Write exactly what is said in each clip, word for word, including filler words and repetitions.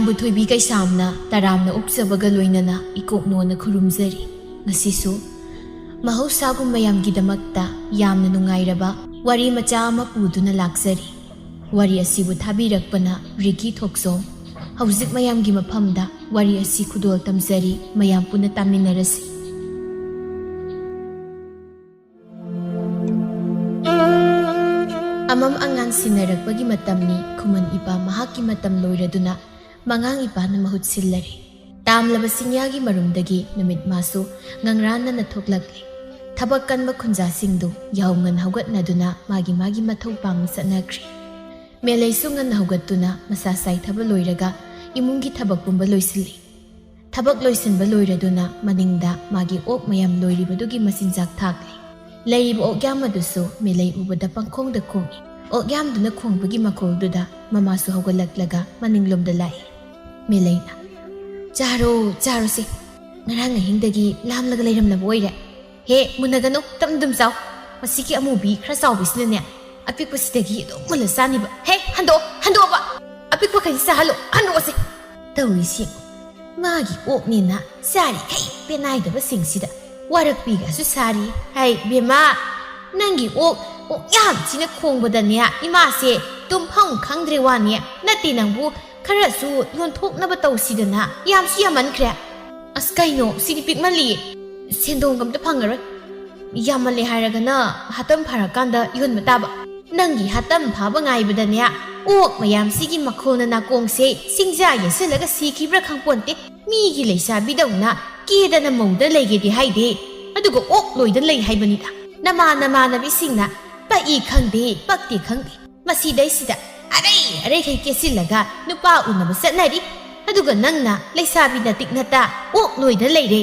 ꯕꯨꯊꯣꯏꯕꯤ ꯀꯩꯁꯥꯝꯅ ꯇꯔꯥꯝꯅ ꯑꯣꯛꯆꯕꯒ ꯂꯣꯏꯅꯅ ꯏꯀꯣꯛꯅꯣꯅ ꯈꯨꯔꯨꯝꯖꯔꯤ꯫ ꯉꯁꯤꯁꯨ ꯃꯍꯧꯁꯥꯒꯨꯝ ꯃꯌꯥꯝꯒꯤꯗꯃꯛꯇ ꯌꯥꯝꯅ ꯅꯨꯡꯉꯥꯏꯔꯕ ꯋꯥꯔꯤ ꯃꯆꯥ ꯑꯃ ꯄꯨꯗꯨꯅ ꯂꯥꯛꯆꯔꯤ꯫ ꯋꯥꯔꯤ ꯑꯁꯤꯕꯨ ꯊꯥꯕꯤꯔꯛꯄꯅ ꯔꯤꯀꯤ ꯊꯣꯛꯆꯣꯝ꯫ ꯍꯧꯖꯤꯛ ꯃꯌꯥꯝꯒꯤ ꯃꯐꯝꯗ ꯋꯥꯔꯤ ꯑꯁꯤ ꯈꯨꯗꯣꯜ ꯇꯝꯖꯔꯤ, ꯃꯌꯥꯝ ꯄꯨꯟꯅ ꯇꯥꯃꯤꯟꯅꯔꯁꯤ꯫ ꯑꯃꯝ ꯑꯉꯥꯟ ꯁꯤꯟꯅꯔꯛꯄꯒꯤ ꯃꯇꯝꯅꯤ꯫ ꯈꯨꯃꯟ ꯏꯄꯥ ꯃꯍꯥꯛꯀꯤ ꯃꯇꯝ ꯂꯣꯏꯔꯗꯨꯅ ꯃꯉꯥꯡ ꯏꯄꯥꯅ ꯃꯍꯨꯠ ꯁꯤꯜꯂꯔꯦ꯫ ꯇꯥꯝꯂꯕ ꯆꯤꯡꯌꯥꯒꯤ ꯃꯔꯨꯝꯗꯒꯤ ꯅꯨꯃꯤꯠ ꯃꯥꯁꯨ ꯉꯪꯔꯥꯟꯅꯅ ꯊꯣꯛꯂꯛꯂꯦ꯫ ꯊꯕꯛ ꯀꯟꯕ ꯈꯨꯟꯖꯥꯁꯤꯡꯗꯨ ꯌꯥꯍꯧ ꯉꯟ ꯍꯧꯒꯠꯅꯗꯨꯅ ꯃꯥꯒꯤ ꯃꯥꯒꯤ ꯃꯊꯧ ꯄꯥꯡꯕ ꯆꯠꯅꯈ꯭ꯔꯦ꯫ ꯃꯦꯂꯩꯁꯨ ꯉꯟꯅ ꯍꯧꯒꯠꯇꯨꯅ ꯃꯁꯥ ꯆꯥꯏꯊꯕ ꯂꯣꯏꯔꯒ ꯏꯃꯨꯡꯒꯤ ꯊꯕꯛ ꯄꯨꯝꯕ ꯂꯣꯏꯁꯤꯜꯂꯤ꯫ ꯊꯕꯛ ꯂꯣꯏꯁꯤꯟꯕ ꯂꯣꯏꯔꯗꯨꯅ ꯃꯅꯤꯡꯗ ꯃꯥꯒꯤ ꯑꯣꯛ ꯃꯌꯥꯝ ꯂꯣꯏꯔꯤꯕꯗꯨꯒꯤ ꯃꯆꯤꯟꯖꯥꯛ ꯊꯥꯛꯂꯤ꯫ ꯂꯩꯔꯤꯕ ꯑꯣꯛꯌꯥꯝ ꯑꯗꯨꯁꯨ ꯃꯦꯂꯩ ꯎꯕꯗ ꯄꯪꯈꯣꯡꯗ ꯈꯣꯡꯏ꯫ ꯑꯣꯛꯌꯥꯝꯗꯨꯅ ꯈꯣꯡꯕꯒꯤ ꯃꯈꯣꯜꯗꯨꯗ ꯃꯃꯥꯁꯨ ꯍꯧꯒꯠꯂꯛꯂꯒ ꯃꯅꯤꯡꯂꯣꯝꯗ ꯂꯥꯛꯏ꯫ ꯃꯦꯂꯩꯅ, "ꯆꯥꯔꯣ, ꯆꯥꯔꯣꯁꯦ꯫ ꯉꯔꯥꯡ ꯑꯍꯤꯡꯗꯒꯤ ꯂꯥꯝꯂꯒ ꯂꯩꯔꯝꯂꯕ ꯑꯣꯏꯔꯦ꯫ ꯍꯦ, ꯃꯨꯟꯅꯒꯅꯨ, ꯇꯞꯅ ꯑꯗꯨꯝ ꯆꯥꯎ꯫ ꯃꯁꯤꯒꯤ ꯑꯃꯨꯕꯤ ꯈꯔ ꯆꯥꯎꯕꯤꯁꯤꯅꯅꯦ, ꯑꯄꯤꯛꯄꯁꯤꯗꯒꯤ ꯑꯗꯨꯝ ꯃꯨꯜꯂ ꯆꯥꯅꯤꯕ꯫ ꯍꯦ, ꯍꯟꯗꯣꯛꯑꯣ, ꯍꯟꯗꯣꯛꯑꯣꯕ꯫ ꯑꯄꯤꯛꯄꯈꯩꯁꯤ ꯆꯥꯍꯜꯂꯣ, ꯍꯟꯗꯣꯛꯑꯣꯁꯦ꯫ ꯇꯧꯔꯤꯁꯤ ꯌꯦꯡꯉꯨ꯫ ꯃꯥꯒꯤ ꯑꯣꯛꯅꯦꯅ ꯆꯥꯔꯤꯈꯩ ꯄꯦꯅꯥꯏꯗꯕꯁꯤꯡꯁꯤꯗ ꯋꯥꯔꯛꯄꯤꯒꯁꯨ ꯁꯥꯔꯤ꯫ ꯍꯩ, ꯕꯦꯝꯃ, ꯅꯪꯒꯤ ꯑꯣꯛ, ꯑꯣꯛ ꯌꯥꯝꯁꯤꯅ ꯈꯣꯡꯕꯗꯅꯦ, ꯏꯃꯥꯁꯦ ꯇꯨꯝꯐꯝ ꯈꯪꯗ꯭ꯔꯦ ꯋꯥꯅꯤ꯫ ꯅꯠꯇꯦ ꯅꯪꯕꯨ, ꯈꯔꯁꯨ ꯌꯣꯟꯊꯣꯛꯅꯕ ꯇꯧꯁꯤꯗꯅ, ꯌꯥꯝꯁꯨ ꯌꯥꯝꯃꯟꯈ꯭ꯔꯦ꯫" "ꯑꯁ ꯀꯩꯅꯣ, ꯁꯤꯗꯤ ꯄꯤꯛꯃꯜꯂꯤ꯫ ꯁꯦꯟꯗꯣꯡ ꯑꯝꯇ ꯐꯪꯉꯔꯣꯏ꯫ ꯌꯥꯝꯃꯜꯂꯦ ꯍꯥꯏꯔꯒꯅ ꯍꯥꯇꯝ ꯐꯥꯔꯀꯥꯟꯗ ꯌꯣꯟꯕ ꯇꯥꯕ꯫ ꯅꯪꯒꯤ ꯍꯥꯇꯝ ꯐꯥꯕ ꯉꯥꯏꯕꯗꯅꯦ, ꯑꯣꯛ ꯃꯌꯥꯝꯁꯤꯒꯤ ꯃꯈꯣꯟꯅ ꯅꯥꯀꯣꯡꯁꯦ ꯁꯤꯡꯖꯥ ꯌꯩꯁꯜꯂꯒ ꯁꯤꯈꯤꯕ꯭ꯔꯥ ꯈꯪꯄꯣꯟꯇꯦ꯫ ꯃꯤꯒꯤ ꯂꯩꯁꯥꯕꯤꯗꯧꯅ ꯀꯦꯗꯅ ꯃꯧꯗ ꯂꯩꯒꯦꯗꯤ ꯍꯥꯏꯗꯦ, ꯑꯗꯨꯒ ꯑꯣꯛ ꯂꯣꯏꯗ ꯂꯩ ꯍꯥꯏꯕꯅꯤꯗ꯫ ꯅꯃꯥꯟ ꯅꯃꯥꯟꯅꯕꯤꯁꯤꯡꯅ ꯄꯛꯏ ꯈꯪꯗꯦ, ꯄꯛꯇꯦ ꯈꯪꯗꯦ꯫ ꯃꯁꯤꯗꯩꯁꯤꯗ ꯑꯔꯩ ꯑꯔꯩꯈꯩ ꯀꯦꯁꯤꯜꯂꯒ ꯅꯨꯄꯥ ꯎꯅꯕ ꯆꯠꯅꯔꯤ꯫ ꯑꯗꯨꯒ ꯅꯪꯅ ꯂꯩꯁꯥꯕꯤ ꯅꯇꯤꯛ ꯅꯇꯥ ꯑꯣꯛ ꯂꯣꯏꯗ ꯂꯩꯔꯦ꯫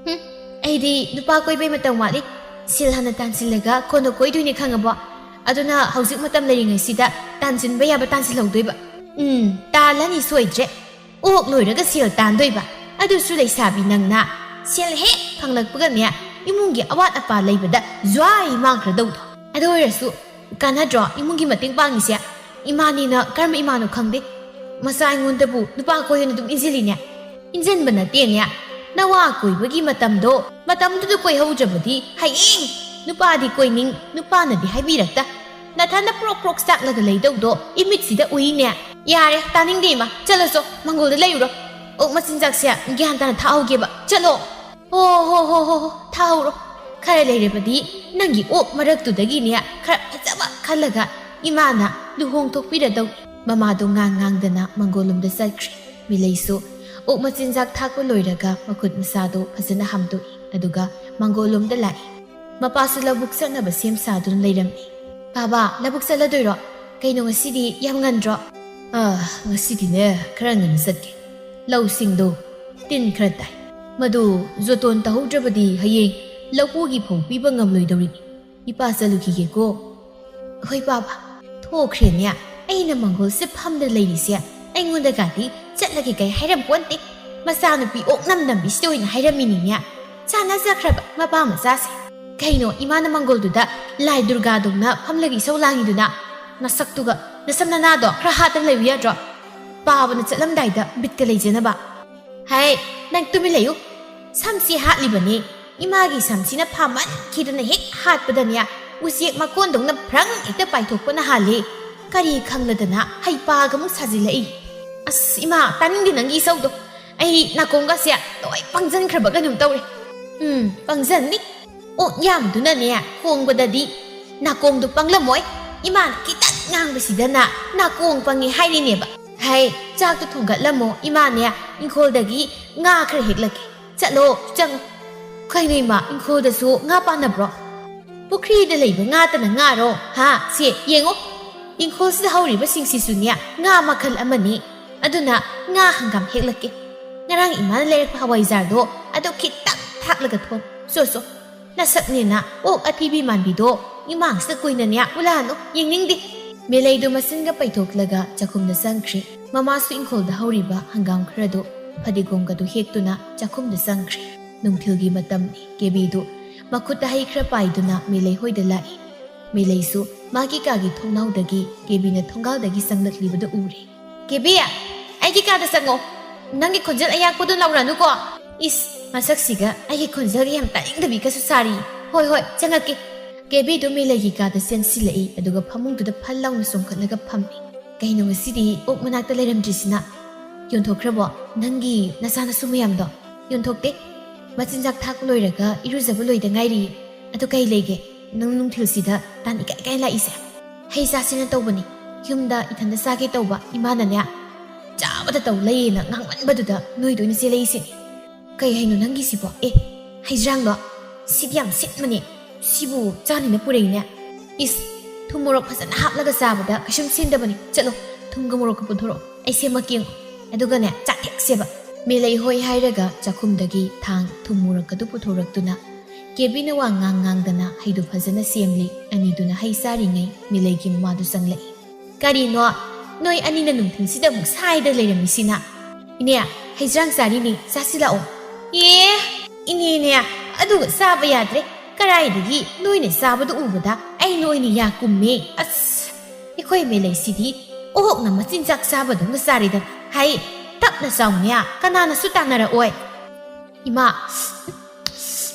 ꯍꯨꯝ, ꯑꯩꯗꯤ ꯅꯨꯄꯥ ꯀꯣꯏꯕꯩ ꯃꯇꯝ ꯋꯥꯠꯂꯤ꯫ ꯁꯦꯜ ꯍꯥꯟꯅ ꯇꯥꯟꯁꯤꯜꯂꯒ ꯀꯣꯟꯅ ꯀꯣꯏꯗꯣꯏꯅꯦ, ꯈꯪꯉꯕꯣ? ꯑꯗꯨꯅ ꯍꯧꯖꯤꯛ ꯃꯇꯝ ꯂꯩꯔꯤꯉꯩꯁꯤꯗ ꯇꯥꯟꯁꯤꯟꯕ ꯌꯥꯕ ꯇꯥꯟꯁꯤꯜꯍꯧꯗꯣꯏꯕ꯫ ꯎꯝ, ꯇꯥꯜꯂꯅꯤ ꯁꯣꯏꯗ꯭ꯔꯦ꯫ ꯑꯣꯛ ꯂꯣꯏꯔꯒ ꯁꯦꯜ ꯇꯥꯟꯗꯣꯏꯕ꯫ ꯑꯗꯨꯁꯨ ꯂꯩꯁꯥꯕꯤ ꯅꯪꯅ ꯁꯦꯜ ꯍꯦꯛ ꯐꯪꯂꯛꯄꯒꯅꯦ, ꯏꯃꯨꯡꯒꯤ ꯑꯋꯥꯠ ꯑꯄꯥ ꯂꯩꯕꯗ ꯖ꯭ꯋꯥꯏ ꯃꯥꯡꯈ꯭ꯔꯗꯧꯗꯣ꯫ ꯑꯗꯨ ꯑꯣꯏꯔꯁꯨ ꯀꯥꯟꯅꯗ꯭ꯔꯣ ꯏꯃꯨꯡꯒꯤ ꯃꯇꯦꯡ ꯄꯥꯡꯉꯤꯁꯦ? ꯏꯃꯥꯅꯤꯅ ꯀꯔꯝꯕ ꯏꯃꯥꯅꯣ ꯈꯪꯗꯦ꯫ ꯃꯆꯥ ꯑꯩꯉꯣꯟꯗꯕꯨ ꯅꯨꯄꯥ ꯀꯣꯏꯌꯣꯅ ꯑꯗꯨꯝ ꯏꯟꯁꯤꯜꯂꯤꯅꯦ꯫ ꯏꯟꯁꯤꯟꯕ ꯅꯠꯇꯦꯅꯦ꯫ ꯅꯋꯥ ꯀꯣꯏꯕꯒꯤ ꯃꯇꯝꯗꯣ ꯃꯇꯝꯗꯨꯗ ꯀꯣꯏꯍꯧꯗ꯭ꯔꯕꯗꯤ ꯍꯌꯦꯡ ꯅꯨꯄꯥꯗꯤ ꯀꯣꯏꯅꯤꯡ, ꯅꯨꯄꯥꯅꯗꯤ ꯍꯥꯏꯕꯤꯔꯛꯇ꯫ ꯅꯊꯟꯗ ꯄ꯭ꯔꯣꯛ ꯄ꯭ꯔꯣꯛ ꯆꯥꯛꯂꯒ ꯂꯩꯗꯧꯗꯣ ꯏꯃꯤꯠꯁꯤꯗ ꯎꯏꯅꯦ꯫ ꯌꯥꯔꯦ, ꯇꯥꯅꯤꯡꯗꯦ ꯏꯃꯥ꯫ ꯆꯠꯂꯁꯣ, ꯃꯪꯒꯣꯜꯗ ꯂꯩꯔꯨꯔꯣ꯫ ꯑꯣꯛ ꯃꯆꯤꯟꯖꯥꯛꯁꯦ ꯒ꯭ꯌꯥꯟ ꯇꯥꯅ ꯊꯥꯛꯍꯧꯒꯦꯕ꯫ ꯆꯠꯂꯣ꯫ ꯍꯣ ꯍꯣ ꯍꯣ ꯍꯣ ꯍꯣ, ꯊꯥꯍꯧꯔꯣ꯫ ꯈꯔ ꯂꯩꯔꯕꯗꯤ ꯅꯪꯒꯤ ꯑꯣꯛ ꯃꯔꯛꯇꯨꯗꯒꯤꯅꯦ ꯈꯔ ꯐꯖꯕ ꯈꯜꯂꯒ ꯏꯃꯥꯅ ꯂꯨꯍꯣꯡꯊꯣꯛꯄꯤꯔꯗꯧ꯫ ꯃꯃꯥꯗꯣ ꯉꯥꯡ ꯉꯥꯡꯗꯅ ꯃꯪꯒꯣꯜꯂꯣꯝꯗ ꯆꯠꯈ꯭ꯔꯦ꯫ ꯃꯤꯂꯩꯁꯨ ꯑꯣꯛ ꯃꯆꯤꯟꯖꯥꯛ ꯊꯥꯛꯄ ꯂꯣꯏꯔꯒ ꯃꯈꯨꯠ ꯃꯁꯥꯗꯣ ꯐꯖꯅ ꯍꯥꯝꯗꯣꯛꯏ, ꯑꯗꯨꯒ ꯃꯪꯒꯣꯜꯂꯣꯝꯗ ꯂꯥꯛꯏ꯫ ꯃꯄꯥꯁꯨ ꯂꯧꯕꯨꯛ ꯆꯠꯅꯕ ꯁꯦꯝ ꯁꯥꯗꯨꯅ ꯂꯩꯔꯝꯃꯤ꯫ "ꯕꯥꯕꯥ, ꯂꯧꯕꯨꯛ ꯆꯠꯂꯗꯣꯏꯔꯣ? ꯀꯩꯅꯣ, ꯉꯁꯤꯗꯤ ꯌꯥꯝ ꯉꯟꯗ꯭ꯔꯣ?" "ꯑꯥ, ꯉꯁꯤꯗꯤꯅꯦ ꯈꯔ ꯉꯟꯅ ꯆꯠꯀꯦ꯫ ꯂꯧꯁꯤꯡꯗꯣ ꯇꯤꯟ ꯈꯔ ꯇꯥꯏ꯫ ꯃꯗꯨ ꯖꯣꯇꯣꯟ ꯇꯧꯍꯧꯗ꯭ꯔꯕꯗꯤ ꯍꯌꯦꯡ ꯂꯧꯄꯨꯒꯤ ꯐꯧ ꯄꯤꯕ ꯉꯝꯂꯣꯏꯗꯧꯔꯤꯅꯤ꯫ ꯏꯄꯥ ꯆꯠꯂꯨꯈꯤꯒꯦꯀꯣ꯫" "ꯍꯣꯏ ꯕꯥꯕꯥ꯫" ꯊꯣꯛꯈ꯭ꯔꯦꯅꯦ꯫ ꯑꯩꯅ ꯃꯪꯒꯣꯜꯁꯦ ꯐꯝꯗ ꯂꯩꯔꯤꯁꯦ ꯑꯩꯉꯣꯟꯗꯒꯗꯤ ꯆꯠꯂꯒꯦ ꯀꯩ ꯍꯥꯏꯔꯝꯄꯣꯟꯇꯦ꯫ ꯃꯆꯥꯅꯨꯄꯤ ꯑꯣꯛ ꯅꯝ ꯅꯝꯕꯤꯁꯤꯗ ꯑꯣꯏꯅ ꯍꯥꯏꯔꯝꯃꯤꯅꯤꯅꯦ꯫ ꯆꯥꯟꯅꯖꯈ꯭ꯔꯕ ꯃꯄꯥ ꯃꯆꯥꯁꯦ꯫ ꯀꯩꯅꯣ, ꯏꯃꯥꯅ ꯃꯪꯒꯣꯜꯗꯨꯗ ꯂꯥꯏ ꯗꯨꯔꯒꯥꯗꯧꯅ ꯐꯝꯂꯒ ꯏꯁꯧ ꯂꯥꯡꯉꯤꯗꯨꯅ? ꯅꯁꯛꯇꯨꯒ ꯅꯁꯝ ꯅꯅꯥꯗꯣ ꯈꯔ ꯍꯥꯠꯇꯅ ꯂꯩꯌꯨ ꯌꯥꯗ꯭ꯔꯣ? ꯄꯥꯕꯅ ꯆꯠꯂꯝꯗꯥꯏꯗ ꯕꯤꯠꯀ ꯂꯩꯖꯅꯕ꯫ ꯍꯩ, ꯅꯪ ꯇꯨꯃꯤꯟ ꯂꯩꯌꯨ꯫ ꯁꯝꯁꯤ ꯍꯥꯠꯂꯤꯕꯅꯤ꯫ ꯏꯃꯥꯒꯤ ꯁꯝꯁꯤꯅ ꯐꯥꯃꯟꯈꯤꯗꯅ ꯍꯦꯛ ꯍꯥꯠꯄꯗꯅꯦ, ꯎꯆꯦꯛ ꯃꯀꯣꯟꯗꯧꯅ ꯐ꯭ꯔꯪ ꯍꯦꯛꯇ ꯄꯥꯏꯊꯣꯛꯄꯅ ꯍꯥꯜꯂꯤ꯫ ꯀꯔꯤ ꯈꯪꯂꯗꯅ ꯍꯩꯄꯥꯒ ꯑꯃꯨꯛ ꯁꯥꯖꯤꯜꯂꯛꯏ꯫ ꯑꯁ, ꯏꯃꯥ, ꯇꯥꯅꯤꯡꯗꯦ ꯅꯪꯒꯤ ꯏꯁꯧꯗꯣ꯫ ꯑꯩ ꯅꯥꯀꯣꯡꯒꯁꯦ ꯂꯣꯏ ꯄꯪꯖꯟꯈ꯭ꯔꯕ ꯀꯩꯅꯣꯝ ꯇꯧꯔꯦ꯫ ꯎꯝ, ꯄꯪꯖꯟꯅꯤ꯫ ꯑꯣꯛ ꯌꯥꯝꯗꯨꯅꯅꯦ ꯈꯣꯡꯕꯗꯗꯤ ꯅꯥꯀꯣꯡꯗꯣ ꯄꯪꯂꯝꯃꯣꯏ꯫ ꯏꯃꯥꯅ ꯈꯤꯇꯪ ꯉꯥꯡꯕꯁꯤꯗꯅ ꯅꯥꯀꯣꯡ ꯄꯪꯉꯦ ꯍꯥꯏꯔꯤꯅꯦꯕ꯫ ꯍꯩ, ꯆꯥꯛꯇꯣ ꯊꯣꯡꯒꯠꯂꯝꯃꯣ, ꯏꯃꯥꯅꯦ ꯏꯪꯈꯣꯜꯗꯒꯤ ꯉꯥ ꯈꯔ ꯍꯦꯛꯂꯛꯀꯦ꯫ ꯆꯠꯂꯣ, ꯆꯪꯉꯣ꯫ ꯀꯩꯅꯣ ꯏꯃꯥ, ꯏꯪꯈꯣꯜꯗꯁꯨ ꯉꯥ ꯄꯥꯟꯅꯕ꯭ꯔꯣ? ꯄꯨꯈ꯭ꯔꯤꯗ ꯂꯩꯕ ꯉꯥꯇꯅ ꯉꯥꯔꯣ? ꯍꯥ? ꯁꯦ, ꯌꯦꯡꯉꯣ꯫ ꯏꯪꯈꯣꯜꯁꯤꯗ ꯍꯧꯔꯤꯕꯁꯤꯡꯁꯤꯁꯨꯅꯦ ꯉꯥ ꯃꯈꯜ ꯑꯃꯅꯤ꯫ ꯑꯗꯨꯅ ꯉꯥ ꯍꯪꯒꯥꯝ ꯍꯦꯛꯂꯛꯀꯦ꯫ ꯉꯔꯥꯡ ꯏꯃꯥꯅ ꯂꯩꯔꯛꯄ ꯍꯋꯥꯏꯖꯥꯔꯗꯣ ꯑꯗꯨ ꯈꯤꯇꯪ ꯊꯥꯛꯂꯒ ꯊꯣꯡ꯫ ꯁꯣ, ꯁꯣ꯫ ꯅꯁꯛꯅꯦꯅ ꯑꯣꯛ ꯑꯊꯤꯕꯤ ꯃꯥꯟꯕꯤꯗꯣ ꯏꯃꯥꯡꯁꯤꯗ ꯀꯨꯏꯅꯅꯦ ꯎꯠꯂꯛꯑꯅꯨ, ꯌꯦꯡꯅꯤꯡꯗꯦ꯫ ꯃꯦꯂꯩꯗꯨ ꯃꯆꯤꯟꯒ ꯄꯩꯊꯣꯛꯂꯒ ꯆꯥꯛꯈꯨꯝꯗ ꯆꯪꯈ꯭ꯔꯦ꯫ ꯃꯃꯥꯁꯨ ꯏꯪꯈꯣꯜꯗ ꯍꯧꯔꯤꯕ ꯍꯪꯒꯥꯝ ꯈꯔꯗꯨ, ꯐꯗꯤꯒꯣꯝꯒꯗꯨ ꯍꯦꯛꯇꯨꯅ ꯆꯥꯛꯈꯨꯝꯗ ꯆꯪꯈ꯭ꯔꯦ꯫ ꯅꯨꯡꯊꯤꯜꯒꯤ ꯃꯇꯝꯅꯤ꯫ ꯀꯦꯕꯤꯗꯨ ꯃꯈꯨꯠꯇ ꯍꯩ ꯈꯔ ꯄꯥꯏꯗꯨꯅ ꯃꯦꯂꯩ ꯍꯣꯏꯗ ꯂꯥꯛꯏ꯫ ꯃꯦꯂꯩꯁꯨ ꯃꯥꯒꯤ ꯀꯥꯒꯤ ꯊꯣꯡꯅꯥꯎꯗꯒꯤ ꯀꯦꯕꯤꯅ ꯊꯣꯡꯒꯥꯜꯗꯒꯤ ꯆꯪꯂꯛꯂꯤꯕꯗꯨ ꯎꯔꯦ꯫ "ꯀꯦꯕꯤ, ꯑꯩꯒꯤ ꯀꯥꯗ ꯆꯪꯉꯣ꯫ ꯅꯪꯒꯤ ꯈꯣꯟꯖꯦꯜ ꯑꯌꯥꯛꯄꯗꯨ ꯂꯥꯎꯔꯅꯨꯀꯣ꯫" ꯏꯁ, ꯃꯁꯛꯁꯤꯒ ꯑꯩꯒꯤ ꯈꯣꯟꯖꯦꯜꯒ ꯌꯥꯝ ꯇꯥꯅꯤꯡꯗꯕꯤꯒꯁꯨ ꯁꯥꯔꯤ꯫ "ꯍꯣꯏ, ꯍꯣꯏ, ꯆꯪꯉꯛꯀꯦ꯫" ꯀꯦꯕꯤꯗꯨ ꯃꯦꯂꯩꯒꯤ ꯀꯥꯗ ꯆꯦꯟꯁꯤꯜꯂꯛꯏ, ꯑꯗꯨꯒ ꯐꯃꯨꯡꯗꯨꯗ ꯐꯜ ꯂꯥꯎꯅ ꯆꯣꯡꯈꯠꯂꯒ ꯐꯝꯃꯤ꯫ "ꯀꯩꯅꯣ ꯉꯁꯤꯗꯤ ꯑꯣꯛ ꯃꯅꯥꯛꯇ ꯂꯩꯔꯝꯗ꯭ꯔꯤꯁꯤꯅ? ꯌꯣꯟꯊꯣꯛꯈ꯭ꯔꯕꯣ ꯅꯪꯒꯤ ꯅꯆꯥ ꯅꯁꯨ ꯃꯌꯥꯝꯗꯣ?" "ꯌꯣꯟꯊꯣꯛꯇꯦ꯫ ꯃꯆꯤꯟꯖꯥꯛ ꯊꯥꯛꯄ ꯂꯣꯏꯔꯒ ꯏꯔꯨꯖꯕ ꯂꯣꯏꯗ ꯉꯥꯏꯔꯤꯌꯦ꯫ ꯑꯗꯨ ꯀꯩ ꯂꯩꯒꯦ? ꯅꯪ ꯅꯨꯡꯊꯤꯜꯁꯤꯗ ꯇꯥꯟ ꯏꯀꯥꯏ ꯏꯀꯥꯏ ꯂꯥꯛꯏꯁꯦ?" "ꯍꯩ ꯆꯥꯁꯦꯅ ꯇꯧꯕꯅꯤ꯫ ꯌꯨꯝꯗ ꯏꯊꯟꯗ ꯆꯥꯒꯦ ꯇꯧꯕ ꯏꯃꯥꯅꯅꯦ, ꯆꯥꯕꯗ ꯇꯧ ꯂꯩꯌꯦꯅ ꯉꯥꯡꯃꯟꯕꯗꯨꯗ ꯅꯣꯏꯗ ꯑꯣꯏꯅ ꯆꯦꯜꯂꯛꯏꯁꯤꯅꯤ꯫" "ꯀꯩ ꯍꯩꯅꯣ ꯅꯪꯒꯤꯁꯤꯕꯣ? ꯑꯦ, ꯍꯩꯖ꯭ꯔꯥꯡꯂꯣ? ꯁꯤꯗꯤ ꯌꯥꯝ ꯁꯤꯟꯕꯅꯦ꯫ ꯁꯤꯕꯨ ꯆꯥꯅꯤꯅ ꯄꯨꯔꯛꯏꯅꯦ꯫" "ꯏꯁ, ꯊꯨꯝ ꯃꯣꯔꯣꯛ ꯐꯖꯅ ꯍꯥꯞꯂꯒ ꯆꯥꯕꯗ ꯀꯩꯁꯨꯝ ꯁꯤꯟꯗꯕꯅꯤ꯫ ꯆꯠꯂꯣ, ꯊꯨꯝꯒ ꯃꯣꯔꯣꯛꯀ ꯄꯨꯊꯣꯔꯛꯑꯣ, ꯑꯩ ꯁꯦꯝꯃꯛꯀꯦ ꯌꯦꯡꯉꯣ꯫ ꯑꯗꯨꯒꯅꯦ, ꯆꯥꯊꯦꯛꯁꯦꯕ꯫" ꯃꯦꯂꯩ ꯍꯣꯏ ꯍꯥꯏꯔꯒ ꯆꯥꯛꯈꯨꯝꯗꯒꯤ ꯊꯥꯡ, ꯊꯨꯝ ꯃꯣꯔꯣꯛꯀꯗꯨ ꯄꯨꯊꯣꯔꯛꯇꯨꯅ, ꯀꯦꯕꯤꯅ ꯋꯥ ꯉꯥꯡ ꯉꯥꯡꯗꯅ ꯍꯩꯗꯨ ꯐꯖꯅ ꯁꯦꯝꯂꯤ꯫ ꯑꯅꯤꯗꯨꯅ ꯍꯩ ꯆꯥꯔꯤꯉꯩ ꯃꯦꯂꯩꯒꯤ ꯃꯃꯥꯗꯨ ꯆꯪꯂꯛꯏ꯫ "ꯀꯔꯤꯅꯣ? ꯅꯣꯏ ꯑꯅꯤꯅ ꯅꯨꯡꯊꯤꯜꯁꯤꯗ ꯑꯃꯨꯛ ꯁꯥꯏꯗ ꯂꯩꯔꯝꯃꯤꯁꯤꯅ?" "ꯏꯅꯦ, ꯍꯩꯖ꯭ꯔꯥꯡ ꯆꯥꯔꯤꯅꯤ, ꯆꯥꯁꯤꯜꯂꯛꯑꯣ꯫" "ꯑꯦ, ꯏꯅꯦꯅꯦ, ꯑꯗꯨꯒ ꯆꯥꯕ ꯌꯥꯗ꯭ꯔꯦ꯫ ꯀꯔꯥꯏꯗꯒꯤ ꯅꯣꯏꯅ ꯆꯥꯕꯗꯨ ꯎꯕꯗ ꯑꯩ ꯅꯣꯏꯅ ꯌꯥ ꯀꯨꯝꯃꯦ꯫ ꯑꯁ, ꯑꯩꯈꯣꯏ ꯃꯦꯂꯩꯁꯤꯗꯤ ꯑꯣꯛꯅ ꯃꯆꯤꯟꯖꯥꯛ ꯆꯥꯕꯗꯧꯅ ꯆꯥꯔꯦꯗꯅ꯫ ꯍꯥꯏ, ꯇꯞꯅ ꯆꯥꯎꯅꯦ, ꯀꯅꯥꯅꯁꯨ ꯇꯥꯟꯅꯔꯛꯑꯣꯏ꯫" "ꯏꯃꯥ,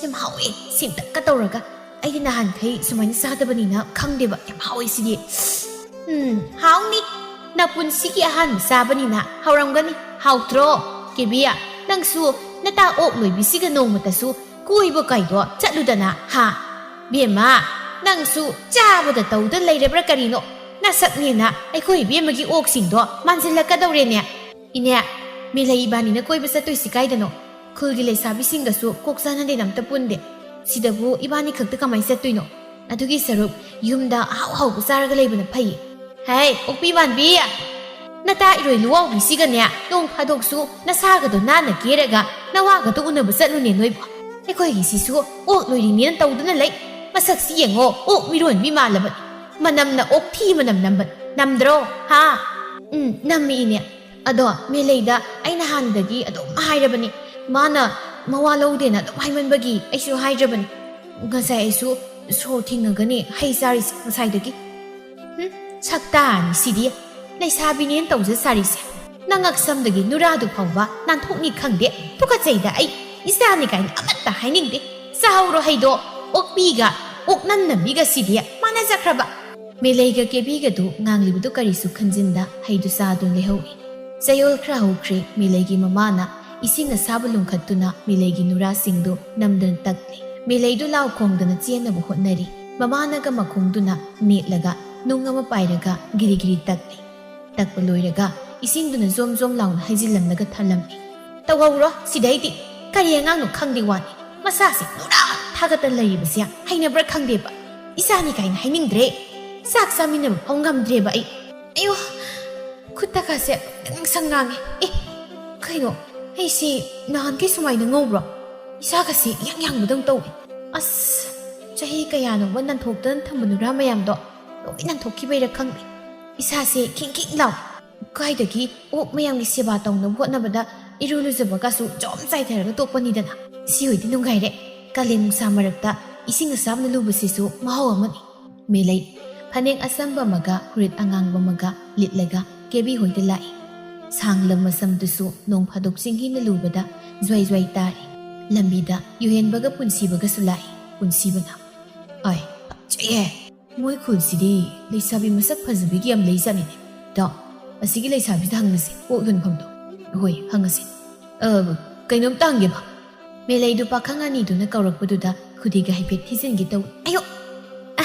ꯌꯥꯝ ꯍꯥꯎꯋꯦ, ꯁꯤꯟꯇꯛꯀ ꯇꯧꯔꯒ꯫ ꯑꯩꯗꯤ ꯅꯍꯥꯟꯈꯩ ꯁꯨꯃꯥꯏꯅ ꯆꯥꯗꯕꯅꯤꯅ ꯈꯪꯗꯦꯕ꯫ ꯌꯥꯝ ꯍꯥꯎꯋꯦ ꯁꯤꯗꯤ꯫" "ꯎꯝ, ꯍꯥꯎꯅꯤ꯫ ꯅꯄꯨꯟꯁꯤꯒꯤ ꯑꯍꯥꯟꯕ ꯆꯥꯕꯅꯤꯅ ꯍꯥꯎꯔꯝꯒꯅꯤ꯫ ꯍꯥꯎꯇ꯭ꯔꯣ? ꯀꯦꯕꯤ, ꯅꯪꯁꯨ ꯅꯇꯥ ꯑꯣꯛ ꯂꯣꯏꯕꯤꯁꯤꯒ ꯅꯣꯡꯃꯇꯁꯨ ꯀꯣꯏꯕ ꯀꯥꯏꯗꯣ ꯆꯠꯂꯨꯗꯅ, ꯍꯥ? ꯕꯦꯝꯃ, ꯅꯪꯁꯨ ꯆꯥꯕꯗ ꯇꯧꯗ ꯂꯩꯔꯕ꯭ꯔꯥ ꯀꯔꯤꯅꯣ? ꯅꯁꯛꯅꯦꯅ ꯑꯩꯈꯣꯏ ꯏꯕꯦꯝꯃꯒꯤ ꯑꯣꯛꯁꯤꯡꯗꯣ ꯃꯥꯟꯁꯤꯜꯂꯛꯀꯗꯧꯔꯦꯅꯦ꯫" "ꯏꯅꯦ, ꯃꯦꯂꯩ ꯏꯕꯥꯅꯤꯅ ꯀꯣꯏꯕ ꯆꯠꯇꯣꯏꯁꯤ ꯀꯥꯏꯗꯅꯣ? ꯈꯨꯜꯒꯤ ꯂꯩꯁꯥꯕꯤꯁꯤꯡꯒꯁꯨ ꯀꯣꯛ ꯆꯥꯟꯅꯗꯦꯅ ꯑꯝꯇ ꯄꯨꯟꯗꯦ꯫ ꯁꯤꯗꯕꯨ ꯏꯕꯥꯅꯤ ꯈꯛꯇ ꯀꯃꯥꯏꯅ ꯆꯠꯇꯣꯏꯅꯣ? ꯑꯗꯨꯒꯤ ꯁꯔꯨꯛ ꯌꯨꯝꯗ ꯑꯍꯥꯎ ꯑꯍꯥꯎꯕ ꯆꯥꯔꯒ ꯂꯩꯕꯅ ꯐꯩ꯫" "ꯍꯦ, ꯑꯣꯛꯄꯤ ꯃꯥꯟꯕꯤ! ꯅꯇꯥ ꯏꯔꯣꯏ ꯂꯨꯋꯥꯎꯕꯤꯁꯤꯒꯅꯦ, ꯅꯣꯡ ꯐꯥꯗꯣꯛꯁꯨ ꯅꯁꯥꯒꯗꯣ ꯅꯥꯟꯅ ꯀꯦꯔꯒ ꯅꯋꯥꯒꯗꯣ ꯎꯅꯕ ꯆꯠꯂꯨꯅꯦ ꯅꯣꯏꯕꯣ꯫ ꯑꯩꯈꯣꯏꯒꯤꯁꯤꯁꯨ ꯑꯣꯛ ꯂꯣꯏꯔꯤꯅꯦꯅ ꯇꯧꯗꯨꯅ ꯂꯩ꯫ ꯃꯁꯛꯁꯤ ꯌꯦꯡꯉꯣ, ꯑꯣꯛ ꯃꯤꯔꯣꯟꯕꯤ ꯃꯥꯜꯂꯕꯅꯤ꯫ ꯃꯅꯝꯅ ꯑꯣꯛ ꯊꯤ ꯃꯅꯝ ꯅꯝꯕꯅꯤ꯫ ꯅꯝꯗ꯭ꯔꯣ? ꯍꯥ?" "ꯎꯝ, ꯅꯝꯃꯤ ꯏꯅꯦ꯫ ꯑꯗꯣ ꯃꯦꯂꯩꯗ ꯑꯩꯅ ꯍꯥꯟꯅꯗꯒꯤ ꯑꯗꯨꯝ ꯍꯥꯏꯔꯕꯅꯤ꯫ ꯃꯥꯅ ꯃꯋꯥ ꯂꯧꯗꯦꯅ ꯑꯗꯨꯝ ꯍꯥꯏꯃꯟꯕꯒꯤ ꯑꯩꯁꯨ ꯍꯥꯏꯗ꯭ꯔꯕꯅꯤ꯫ ꯉꯁꯥꯏ ꯑꯩꯁꯨ ꯁꯣꯔ ꯊꯤꯡꯉꯒꯅꯤ ꯍꯩ ꯆꯥꯔꯤꯁꯦ ꯉꯁꯥꯏꯗꯒꯤ꯫" "ꯍꯨꯝ, ꯁꯛꯇꯥꯅꯤ ꯁꯤꯗꯤ꯫ ꯂꯩꯁꯥꯕꯤꯅꯦꯅ ꯇꯧꯖ ꯁꯥꯔꯤꯁꯦ꯫ ꯅꯉꯛꯁꯝꯗꯒꯤ ꯅꯨꯔꯥꯗꯨ ꯐꯥꯎꯕ ꯅꯥꯟꯊꯣꯛꯅꯤ ꯈꯪꯗꯦ꯫ ꯇꯨꯀꯠꯆꯩꯗ ꯑꯩ꯫ ꯏꯆꯥꯅꯤ ꯀꯥꯏꯅ ꯑꯃꯠꯇ ꯍꯥꯏꯅꯤꯡꯗꯦ꯫ ꯆꯥꯍꯧꯔꯣ ꯍꯩꯗꯣ꯫ ꯑꯣꯛꯄꯤꯒ ꯑꯣꯛꯅꯟꯅꯕꯤꯒ ꯁꯤꯗꯤ ꯃꯥꯟꯅꯖꯈ꯭ꯔꯕ꯫ ꯃꯦꯂꯩꯒ ꯀꯦꯕꯤꯒꯗꯨ ꯉꯥꯡꯂꯤꯕꯗꯨ ꯀꯔꯤꯁꯨ ꯈꯟꯖꯤꯟꯗ ꯍꯩꯗꯨ ꯆꯥꯗꯨꯅ ꯂꯩꯍꯧꯏ꯫ ꯆꯌꯣꯜ ꯈꯔ ꯍꯧꯈ꯭ꯔꯦ꯫ ꯃꯦꯂꯩꯒꯤ ꯃꯃꯥꯅ ꯏꯁꯤꯡ ꯑꯁꯥꯕ ꯂꯨꯝꯈꯠꯇꯨꯅ ꯃꯦꯂꯩꯒꯤ ꯅꯨꯔꯥꯁꯤꯡꯗꯨ ꯅꯝꯗꯅ ꯇꯛꯂꯤ꯫ ꯃꯦꯂꯩꯗꯨ ꯂꯥꯎ ꯈꯣꯡꯗꯅ ꯆꯦꯟꯅꯕ ꯍꯣꯠꯅꯔꯤ꯫ ꯃꯃꯥꯅꯒ ꯃꯈꯣꯡꯗꯨꯅ ꯅꯦꯠꯂꯒ ꯅꯨꯡ ꯑꯃ ꯄꯥꯏꯔꯒ ꯒꯤꯔꯤ ꯒꯤꯔꯤ ꯇꯛꯂꯤ꯫ ꯇꯛꯄ ꯂꯣꯏꯔꯒ ꯏꯁꯤꯡꯗꯨꯅ ꯖꯣꯝ ꯖꯣꯝ ꯂꯥꯎꯅ ꯍꯩꯖꯤꯜꯂꯝꯂꯒ ꯊꯜꯂꯝꯃꯤ꯫ "ꯇꯧꯍꯧꯔꯣ ꯁꯤꯗꯩꯗꯤ꯫ ꯀꯔꯤ ꯑꯉꯥꯡꯅꯣ ꯈꯪꯗꯦ ꯋꯥꯅꯤ꯫ ꯃꯁꯥꯁꯦ ꯅꯨꯔꯥ ꯊꯥꯒꯠꯇ ꯂꯩꯔꯤꯕꯁꯦ ꯍꯩꯅꯕ꯭ꯔꯥ ꯈꯪꯗꯦꯕ꯫ ꯏꯆꯥꯅꯤ ꯀꯥꯏꯅ ꯍꯥꯏꯅꯤꯡꯗ꯭ꯔꯦ꯫ ꯆꯥꯛ ꯆꯥꯃꯤꯟꯅꯕ ꯐꯥꯎ ꯉꯝꯗ꯭ꯔꯦꯕ ꯑꯩ꯫ ꯑꯌꯣ, ꯈꯨꯠꯇꯒꯁꯦ ꯉꯥꯡꯁꯪ ꯉꯥꯡꯉꯦ꯫ ꯑꯦ, ꯀꯩꯅꯣ? ꯑꯩꯁꯦ ꯅꯍꯥꯟꯈꯩ ꯁꯨꯃꯥꯏꯅ ꯉꯧꯕ꯭ꯔꯣ? ꯏꯁꯥꯒꯁꯦ ꯏꯌꯥꯡ ꯌꯥꯡꯕꯗꯧ ꯇꯧꯋꯦ꯫ ꯑꯁ, ꯆꯍꯤ ꯀꯌꯥꯅꯣꯃ ꯅꯟꯊꯣꯛꯇꯅ ꯊꯝꯕ ꯅꯨꯔꯥ ꯃꯌꯥꯝꯗꯣ ꯂꯣꯏ ꯅꯟꯊꯣꯛꯈꯤꯕꯩꯔꯥ ꯈꯪꯗꯦ꯫ ꯏꯁꯥꯁꯦ ꯈꯤꯡ ꯈꯤꯡ ꯂꯥꯎ꯫ ꯀꯥꯏꯗꯒꯤ ꯑꯣꯛ ꯃꯌꯥꯝꯒꯤ ꯁꯦꯕꯥ ꯇꯧꯅꯕ ꯍꯣꯠꯅꯕꯗ ꯏꯔꯨ ꯂꯨꯖꯕꯒꯁꯨ ꯖꯣꯝ ꯆꯥꯏꯊꯔꯒ ꯇꯣꯛꯄꯅꯤꯗꯅ꯫ ꯁꯤ ꯑꯣꯏꯗꯤ ꯅꯨꯡꯉꯥꯏꯔꯦ꯫ ꯀꯥꯂꯦꯟ ꯅꯨꯡꯁꯥ ꯃꯔꯛꯇ ꯏꯁꯤꯡ ꯑꯁꯥꯕꯅ ꯂꯨꯕꯁꯤꯁꯨ ꯃꯍꯥꯎ ꯑꯃꯅꯤ꯫ ꯃꯦꯂꯩ ꯐꯅꯦꯛ ꯑꯆꯝꯕ ꯑꯃꯒ ꯐꯨꯔꯤꯠ ꯑꯉꯥꯡꯕ ꯑꯃꯒ ꯂꯤꯠꯂꯒ ꯀꯦꯕꯤ ꯍꯣꯏꯗ ꯂꯥꯛꯏ꯫ ꯁꯥꯡꯂꯕ ꯃꯁꯝꯗꯨꯁꯨ ꯅꯣꯡ ꯐꯥꯗꯣꯛ ꯆꯤꯡꯍꯤꯅ ꯂꯨꯕꯗ ꯖ꯭ꯋꯥꯏ ꯖ꯭ꯋꯥꯏ ꯇꯥꯔꯤ꯫ ꯂꯝꯕꯤꯗ ꯌꯨꯍꯦꯟꯕꯒ ꯄꯨꯟꯁꯤꯕꯒꯁꯨ ꯂꯥꯛꯏ꯫ ꯄꯨꯟꯁꯤꯕꯅ, "ꯑꯥꯏ, ꯐꯖꯩꯍꯦ! ꯃꯣꯏ ꯈꯨꯜꯁꯤꯗꯤ ꯂꯩꯁꯥꯕꯤ ꯃꯁꯛ ꯐꯖꯕꯤꯒꯤ ꯌꯥꯝ ꯂꯩꯖꯥꯠꯅꯤꯅꯦ꯫ ꯇꯥꯎ, ꯑꯁꯤꯒꯤ ꯂꯩꯁꯥꯕꯤꯗ ꯍꯪꯉꯁꯤ, ꯑꯣꯛ ꯌꯣꯟꯐꯝꯗꯣ꯫ ꯍꯣꯏ, ꯍꯪꯉꯁꯤ꯫ ꯑ, ꯀꯩꯅꯣꯝꯇ ꯍꯪꯒꯦꯕ?" ꯃꯦꯂꯩꯗꯨ ꯄꯥꯈꯪ ꯑꯅꯤꯗꯨꯅ ꯀꯧꯔꯛꯄꯗꯨꯗ ꯈꯨꯗꯤꯒ ꯍꯥꯏꯐꯦꯠ ꯊꯤꯖꯤꯟꯒꯦ ꯇꯧ꯫ "ꯑꯌꯣ!"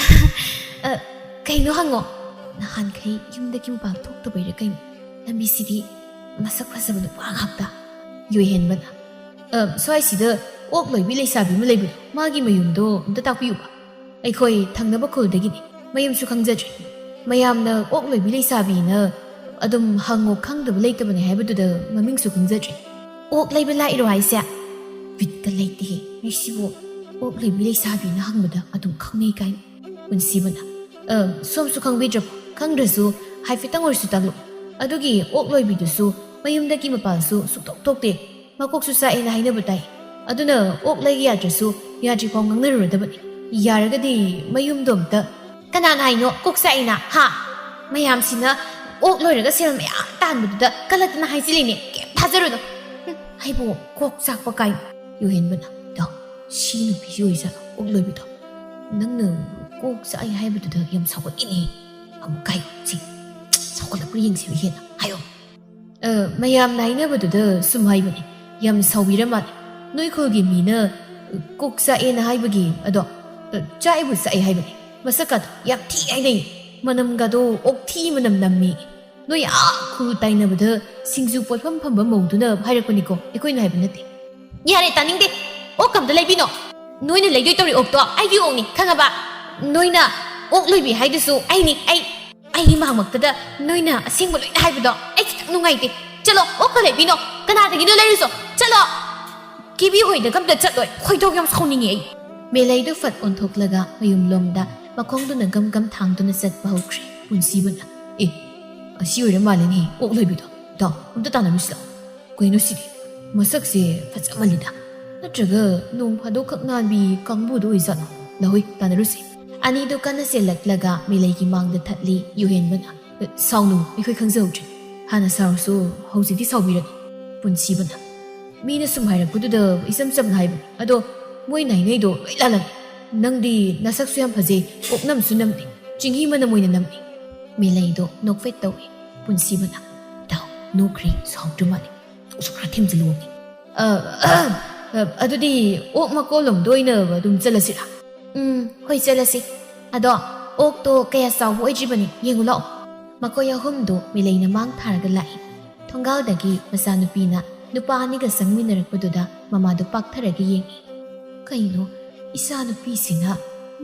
"ꯑ, ꯀꯩꯅꯣ ꯍꯪꯉꯣ?" "ꯅꯍꯥꯟꯈꯩ ꯌꯨꯝꯗꯒꯤ ꯃꯄꯥꯟ ꯊꯣꯛꯇꯕꯩꯔꯥ ꯀꯩꯅꯣ, ꯂꯝꯕꯤꯁꯤꯗꯤ ꯃꯁꯛ ꯐꯖꯕ ꯅꯨꯄꯥ ꯉꯥꯛꯇ꯫" ꯌꯣꯏꯍꯦꯟꯕꯅ, "ꯑ, ꯁ꯭ꯋꯥꯏꯁꯤꯗ ꯑꯣꯛ ꯂꯣꯏꯕꯤ ꯂꯩꯁꯥꯕꯤ ꯑꯃ ꯂꯩꯕꯗꯣ, ꯃꯥꯒꯤ ꯃꯌꯨꯝꯗꯣ ꯑꯝꯇ ꯇꯥꯛꯄꯤꯌꯨꯕ꯫ ꯑꯩꯈꯣꯏ ꯊꯪꯅꯕ ꯈꯨꯜꯗꯒꯤꯅꯤ, ꯃꯌꯨꯝꯁꯨ ꯈꯪꯖꯗ꯭ꯔꯤ꯫ ꯃꯌꯥꯝꯅ ꯑꯣꯛ ꯂꯣꯏꯕꯤ ꯂꯩꯁꯥꯕꯤꯅ ꯑꯗꯨꯝ ꯍꯪꯉꯣ, ꯈꯪꯗꯕ ꯂꯩꯇꯕꯅꯦ ꯍꯥꯏꯕꯗꯨꯗ ꯃꯃꯤꯡꯁꯨ ꯈꯪꯖꯗ꯭ꯔꯤ꯫" "ꯑꯣꯛ ꯂꯩꯕ ꯂꯥꯛꯏꯔꯣ ꯍꯥꯏꯁꯦ? ꯕꯤꯠꯀ ꯂꯩꯇꯦꯍꯦ, ꯃꯤꯁꯤꯕꯨ ꯑꯣꯛ ꯂꯣꯏꯕꯤ ꯂꯩꯁꯥꯕꯤꯅ ꯍꯪꯕꯗ ꯑꯗꯨꯝ ꯈꯪꯅꯩ ꯀꯥꯏꯅ꯫" ꯄꯨꯟꯁꯤꯕꯅ, "ꯑ, ꯁꯣꯝꯁꯨ ꯈꯪꯕꯤꯗ꯭ꯔꯕꯣ? ꯈꯪꯗ꯭ꯔꯁꯨ ꯍꯥꯏꯐꯦꯠꯇꯪ ꯑꯣꯏꯔꯁꯨ ꯇꯥꯛꯂꯛꯑꯣ꯫ ꯑꯗꯨꯒꯤ ꯑꯣꯛ ꯂꯣꯏꯕꯤꯗꯨꯁꯨ ꯃꯌꯨꯝꯗꯒꯤ ꯃꯄꯥꯟꯁꯨ ꯁꯨꯛꯊꯣꯛ ꯊꯣꯛꯇꯦ꯫ ꯃꯀꯣꯛꯁꯨ ꯆꯥꯛꯑꯦꯅ ꯍꯥꯏꯅꯕ ꯇꯥꯏ꯫ ꯑꯗꯨꯅ ꯑꯣꯛ ꯂꯩꯒꯦ ꯌꯥꯗ꯭ꯔꯁꯨ ꯌꯥꯗ꯭ꯔꯤꯐꯥꯎ ꯉꯥꯡꯅꯔꯨꯔꯗꯕꯅꯤ꯫ ꯌꯥꯔꯒꯗꯤ ꯃꯌꯨꯝꯗꯣ ꯑꯝꯇ꯫" "ꯀꯅꯥꯅ ꯍꯥꯏꯅꯣ ꯀꯣꯛ ꯆꯥꯛꯑꯦꯅ? ꯍꯥ? ꯃꯌꯥꯝꯁꯤꯅ ꯑꯣꯛ ꯂꯣꯏꯔꯒ ꯁꯦꯜ ꯃꯌꯥꯝ ꯇꯥꯟꯕꯗꯨꯗ ꯀꯜꯂꯛꯇꯅ ꯍꯥꯏꯖꯤꯜꯂꯤꯅꯦ꯫ ꯀꯩꯝ ꯊꯥꯖꯔꯨꯅꯨ꯫ ꯍꯨꯝ, ꯑꯩꯕꯨ ꯀꯣꯛ ꯆꯥꯛꯄ ꯀꯥꯏ꯫ ꯌꯨꯍꯦꯟꯕꯅ, "ꯗꯣ, ꯁꯤ ꯅꯨꯄꯤꯁꯤ ꯑꯣꯏꯖꯥꯠꯂꯣ ꯑꯣꯛ ꯂꯣꯏꯕꯤꯗꯣ? ꯅꯪꯅ ꯀꯣꯛ ꯆꯥꯛꯏ ꯍꯥꯏꯕꯗꯨꯗ ꯌꯥꯝ ꯁꯥꯎꯒꯠꯂꯤꯅꯦ꯫ ꯑꯃꯨꯛ ꯀꯥꯏ ꯁꯤ ꯁꯥꯎꯒꯠꯂꯛꯄ꯭ꯔꯥ ꯌꯦꯡꯁꯤꯕ ꯍꯦꯟꯅ꯫ ꯍꯥꯏꯌꯣ꯫ ꯑ, ꯃꯌꯥꯝꯅ ꯍꯥꯏꯅꯕꯗꯨꯗ ꯁꯨꯝ ꯍꯥꯏꯕꯅꯦ꯫ ꯌꯥꯝ ꯁꯥꯎꯕꯤꯔ ꯃꯥꯜꯂꯦ꯫ ꯅꯣꯏ ꯈꯨꯜꯒꯤ ꯃꯤꯅ, ꯑ, ꯀꯣꯛ ꯆꯥꯛꯑꯦꯅ ꯍꯥꯏꯕꯒꯤ, ꯑꯗꯣ, ꯑ, ꯆꯥꯛꯏꯕꯨ ꯆꯥꯛꯑꯦ ꯍꯥꯏꯕꯅꯦ꯫ ꯃꯁꯛꯀꯗꯣ ꯌꯥꯝ ꯊꯤ ꯍꯥꯏꯅꯩ꯫ ꯃꯅꯝꯒꯗꯣ ꯑꯣꯛꯊꯤ ꯃꯅꯝ ꯅꯝꯃꯤ꯫ ꯅꯣꯏ ꯑꯥ ꯈꯨꯜ ꯇꯥꯏꯅꯕꯗ ꯁꯤꯡꯖꯨ ꯄꯣꯠꯐꯝ ꯐꯝꯕ ꯃꯧꯗꯨꯅ ꯍꯥꯏꯔꯛꯄꯅꯤꯀꯣ, ꯑꯩꯈꯣꯏꯅ ꯍꯥꯏꯕ ꯅꯠꯇꯦ꯫" "ꯌꯥꯔꯦ, ꯇꯥꯅꯤꯡꯗꯦ꯫ ꯑꯣꯛ ꯑꯝꯇ ꯂꯩꯕꯤꯅꯣ꯫ ꯅꯣꯏꯅ ꯂꯩꯗꯣꯏ ꯇꯧꯔꯤ ꯑꯣꯛꯇꯣ ꯑꯩꯒꯤ ꯑꯣꯛꯅꯤ, ꯈꯪꯉꯕ? ꯅꯣꯏꯅ ꯑꯣꯛ ꯂꯣꯏꯕꯤ ꯍꯥꯏꯗꯨꯁꯨ ꯑꯩꯅꯤ, ꯑꯩ꯫ ꯑꯩꯒꯤ ꯃꯥꯡꯃꯛꯇꯗ ꯅꯣꯏꯅ ꯑꯁꯦꯡꯕ ꯂꯣꯏꯅ ꯍꯥꯏꯕꯗꯣ ꯑꯩ ꯈꯤꯇꯪ ꯅꯨꯡꯉꯥꯏꯇꯦ꯫ ꯆꯠꯂꯣ, ꯑꯣꯛꯀ ꯂꯩꯕꯤꯅꯣ꯫ ꯀꯅꯥꯗꯒꯤꯅꯣ ꯂꯩꯔꯨꯁꯣ? ꯆꯠꯂꯣ!" "ꯀꯦꯕꯤ ꯍꯣꯏꯗꯒ ꯑꯝꯇ ꯆꯠꯂꯣꯏ꯫ ꯈꯣꯏꯗꯧ ꯌꯥꯝ ꯁꯥꯎꯅꯤꯡꯉꯦ ꯑꯩ꯫" ꯃꯦꯂꯩꯗꯨ ꯐꯠ ꯑꯣꯟꯊꯣꯛꯂꯒ ꯃꯌꯨꯝꯂꯣꯝꯗ ꯃꯈꯣꯡꯗꯨꯅ ꯒꯝ ꯒꯝ ꯊꯥꯡꯗꯨꯅ ꯆꯠꯄ ꯍꯧꯈ꯭ꯔꯦ꯫ ꯄꯨꯟꯁꯤꯕꯅ, "ꯑꯦ, ꯑꯁꯤ ꯑꯣꯏꯔ ꯃꯥꯜꯂꯦꯅꯦ ꯑꯣꯛ ꯂꯣꯏꯕꯤꯗꯣ꯫ ꯗꯥꯎ ꯑꯝꯇ ꯇꯥꯟꯅꯔꯨꯁꯤ ꯂꯥꯛꯑꯣ꯫ ꯀꯩꯅꯣ ꯁꯤꯗꯤ? ꯃꯁꯛꯁꯦ ꯐꯖꯃꯜꯂꯤꯗ꯫ ꯅꯠꯇ꯭ꯔꯒ ꯅꯣꯡ ꯐꯥꯗꯣꯛꯈꯛ ꯅꯥꯟꯕꯤ ꯀꯥꯡꯕꯨꯗꯣ ꯑꯣꯏꯖꯥꯠꯂꯣ? ꯂꯥꯛꯍꯣꯏ, ꯇꯥꯟꯅꯔꯨꯁꯦ꯫" ꯑꯅꯤꯗꯣ ꯀꯟꯅ ꯆꯦꯜꯂꯛꯂꯒ ꯃꯦꯂꯩꯒꯤ ꯃꯥꯡꯗ ꯊꯠꯂꯤ꯫ ꯌꯨꯍꯦꯟꯕꯅ, "ꯁꯥꯎꯅꯨ, ꯑꯩꯈꯣꯏ ꯈꯪꯖꯍꯧꯗ꯭ꯔꯦ꯫ ꯍꯥꯟꯅ ꯁꯥꯎꯔꯁꯨ ꯍꯧꯖꯤꯛꯇꯤ ꯁꯥꯎꯕꯤꯔꯅꯨ꯫" ꯄꯨꯟꯁꯤꯕꯅ, "ꯃꯤꯅ ꯁꯨꯝ ꯍꯥꯏꯔꯛꯄꯗꯨꯗ ꯏꯆꯝ ꯆꯝꯅ ꯍꯥꯏꯕꯅꯤ꯫ ꯑꯗꯣ ꯃꯣꯏꯅ ꯍꯥꯏꯅꯩꯗꯣ ꯂꯣꯏ ꯂꯥꯜꯂꯝꯃꯤ꯫ ꯅꯪꯗꯤ ꯅꯁꯛꯁꯨ ꯌꯥꯝ ꯐꯖꯩ, ꯑꯣꯛꯅꯝꯁꯨ ꯅꯝꯃꯤ, ꯆꯤꯡꯍꯤ ꯃꯅꯝ ꯑꯣꯏꯅ ꯅꯝꯃꯤ꯫" ꯃꯦꯂꯩꯗꯣ ꯅꯣꯛꯐꯦꯠ ꯇꯧꯏ꯫ ꯄꯨꯟꯁꯤꯕꯅ, "ꯗꯥꯎ, ꯅꯣꯛꯈ꯭ꯔꯦ, ꯁꯥꯎꯗ꯭ꯔ ꯃꯥꯜꯂꯦ꯫ ꯅꯣꯛꯁꯨ ꯈꯔ ꯊꯦꯝꯖꯤꯜꯂꯨꯑꯣꯅꯦ꯫ ꯑ, ꯑ, ꯑꯗꯨꯗꯤ ꯑꯣꯛ ꯃꯀꯣꯜꯂꯣꯝꯗ ꯑꯣꯏꯅ ꯑꯗꯨꯝ ꯆꯠꯂꯁꯤꯔꯥ?" "ꯎꯝ, ꯍꯣꯏ, ꯆꯠꯂꯁꯤ꯫ ꯑꯗꯣ ꯑꯣꯛꯇꯣ ꯀꯌꯥ ꯆꯥꯎꯕ ꯑꯣꯏꯗ꯭ꯔꯤꯕꯅꯤ, ꯌꯦꯡꯉꯨ ꯂꯥꯛꯑꯣ꯫" ꯃꯈꯣꯏ ꯑꯍꯨꯝꯗꯨ ꯃꯦꯂꯩꯅ ꯃꯥꯡ ꯊꯥꯔꯒ ꯂꯥꯛꯏ꯫ ꯊꯣꯡꯒꯥꯜꯗꯒꯤ ꯃꯆꯥꯅꯨꯄꯤꯅ ꯅꯨꯄꯥ ꯑꯅꯤꯒ ꯆꯪꯃꯤꯟꯅꯔꯛꯄꯗꯨꯗ ꯃꯃꯥꯗꯨ ꯄꯥꯛꯊꯔꯒ ꯌꯦꯡꯏ꯫ "ꯀꯩꯅꯣ, ꯏꯆꯥꯅꯨꯄꯤꯁꯤꯅ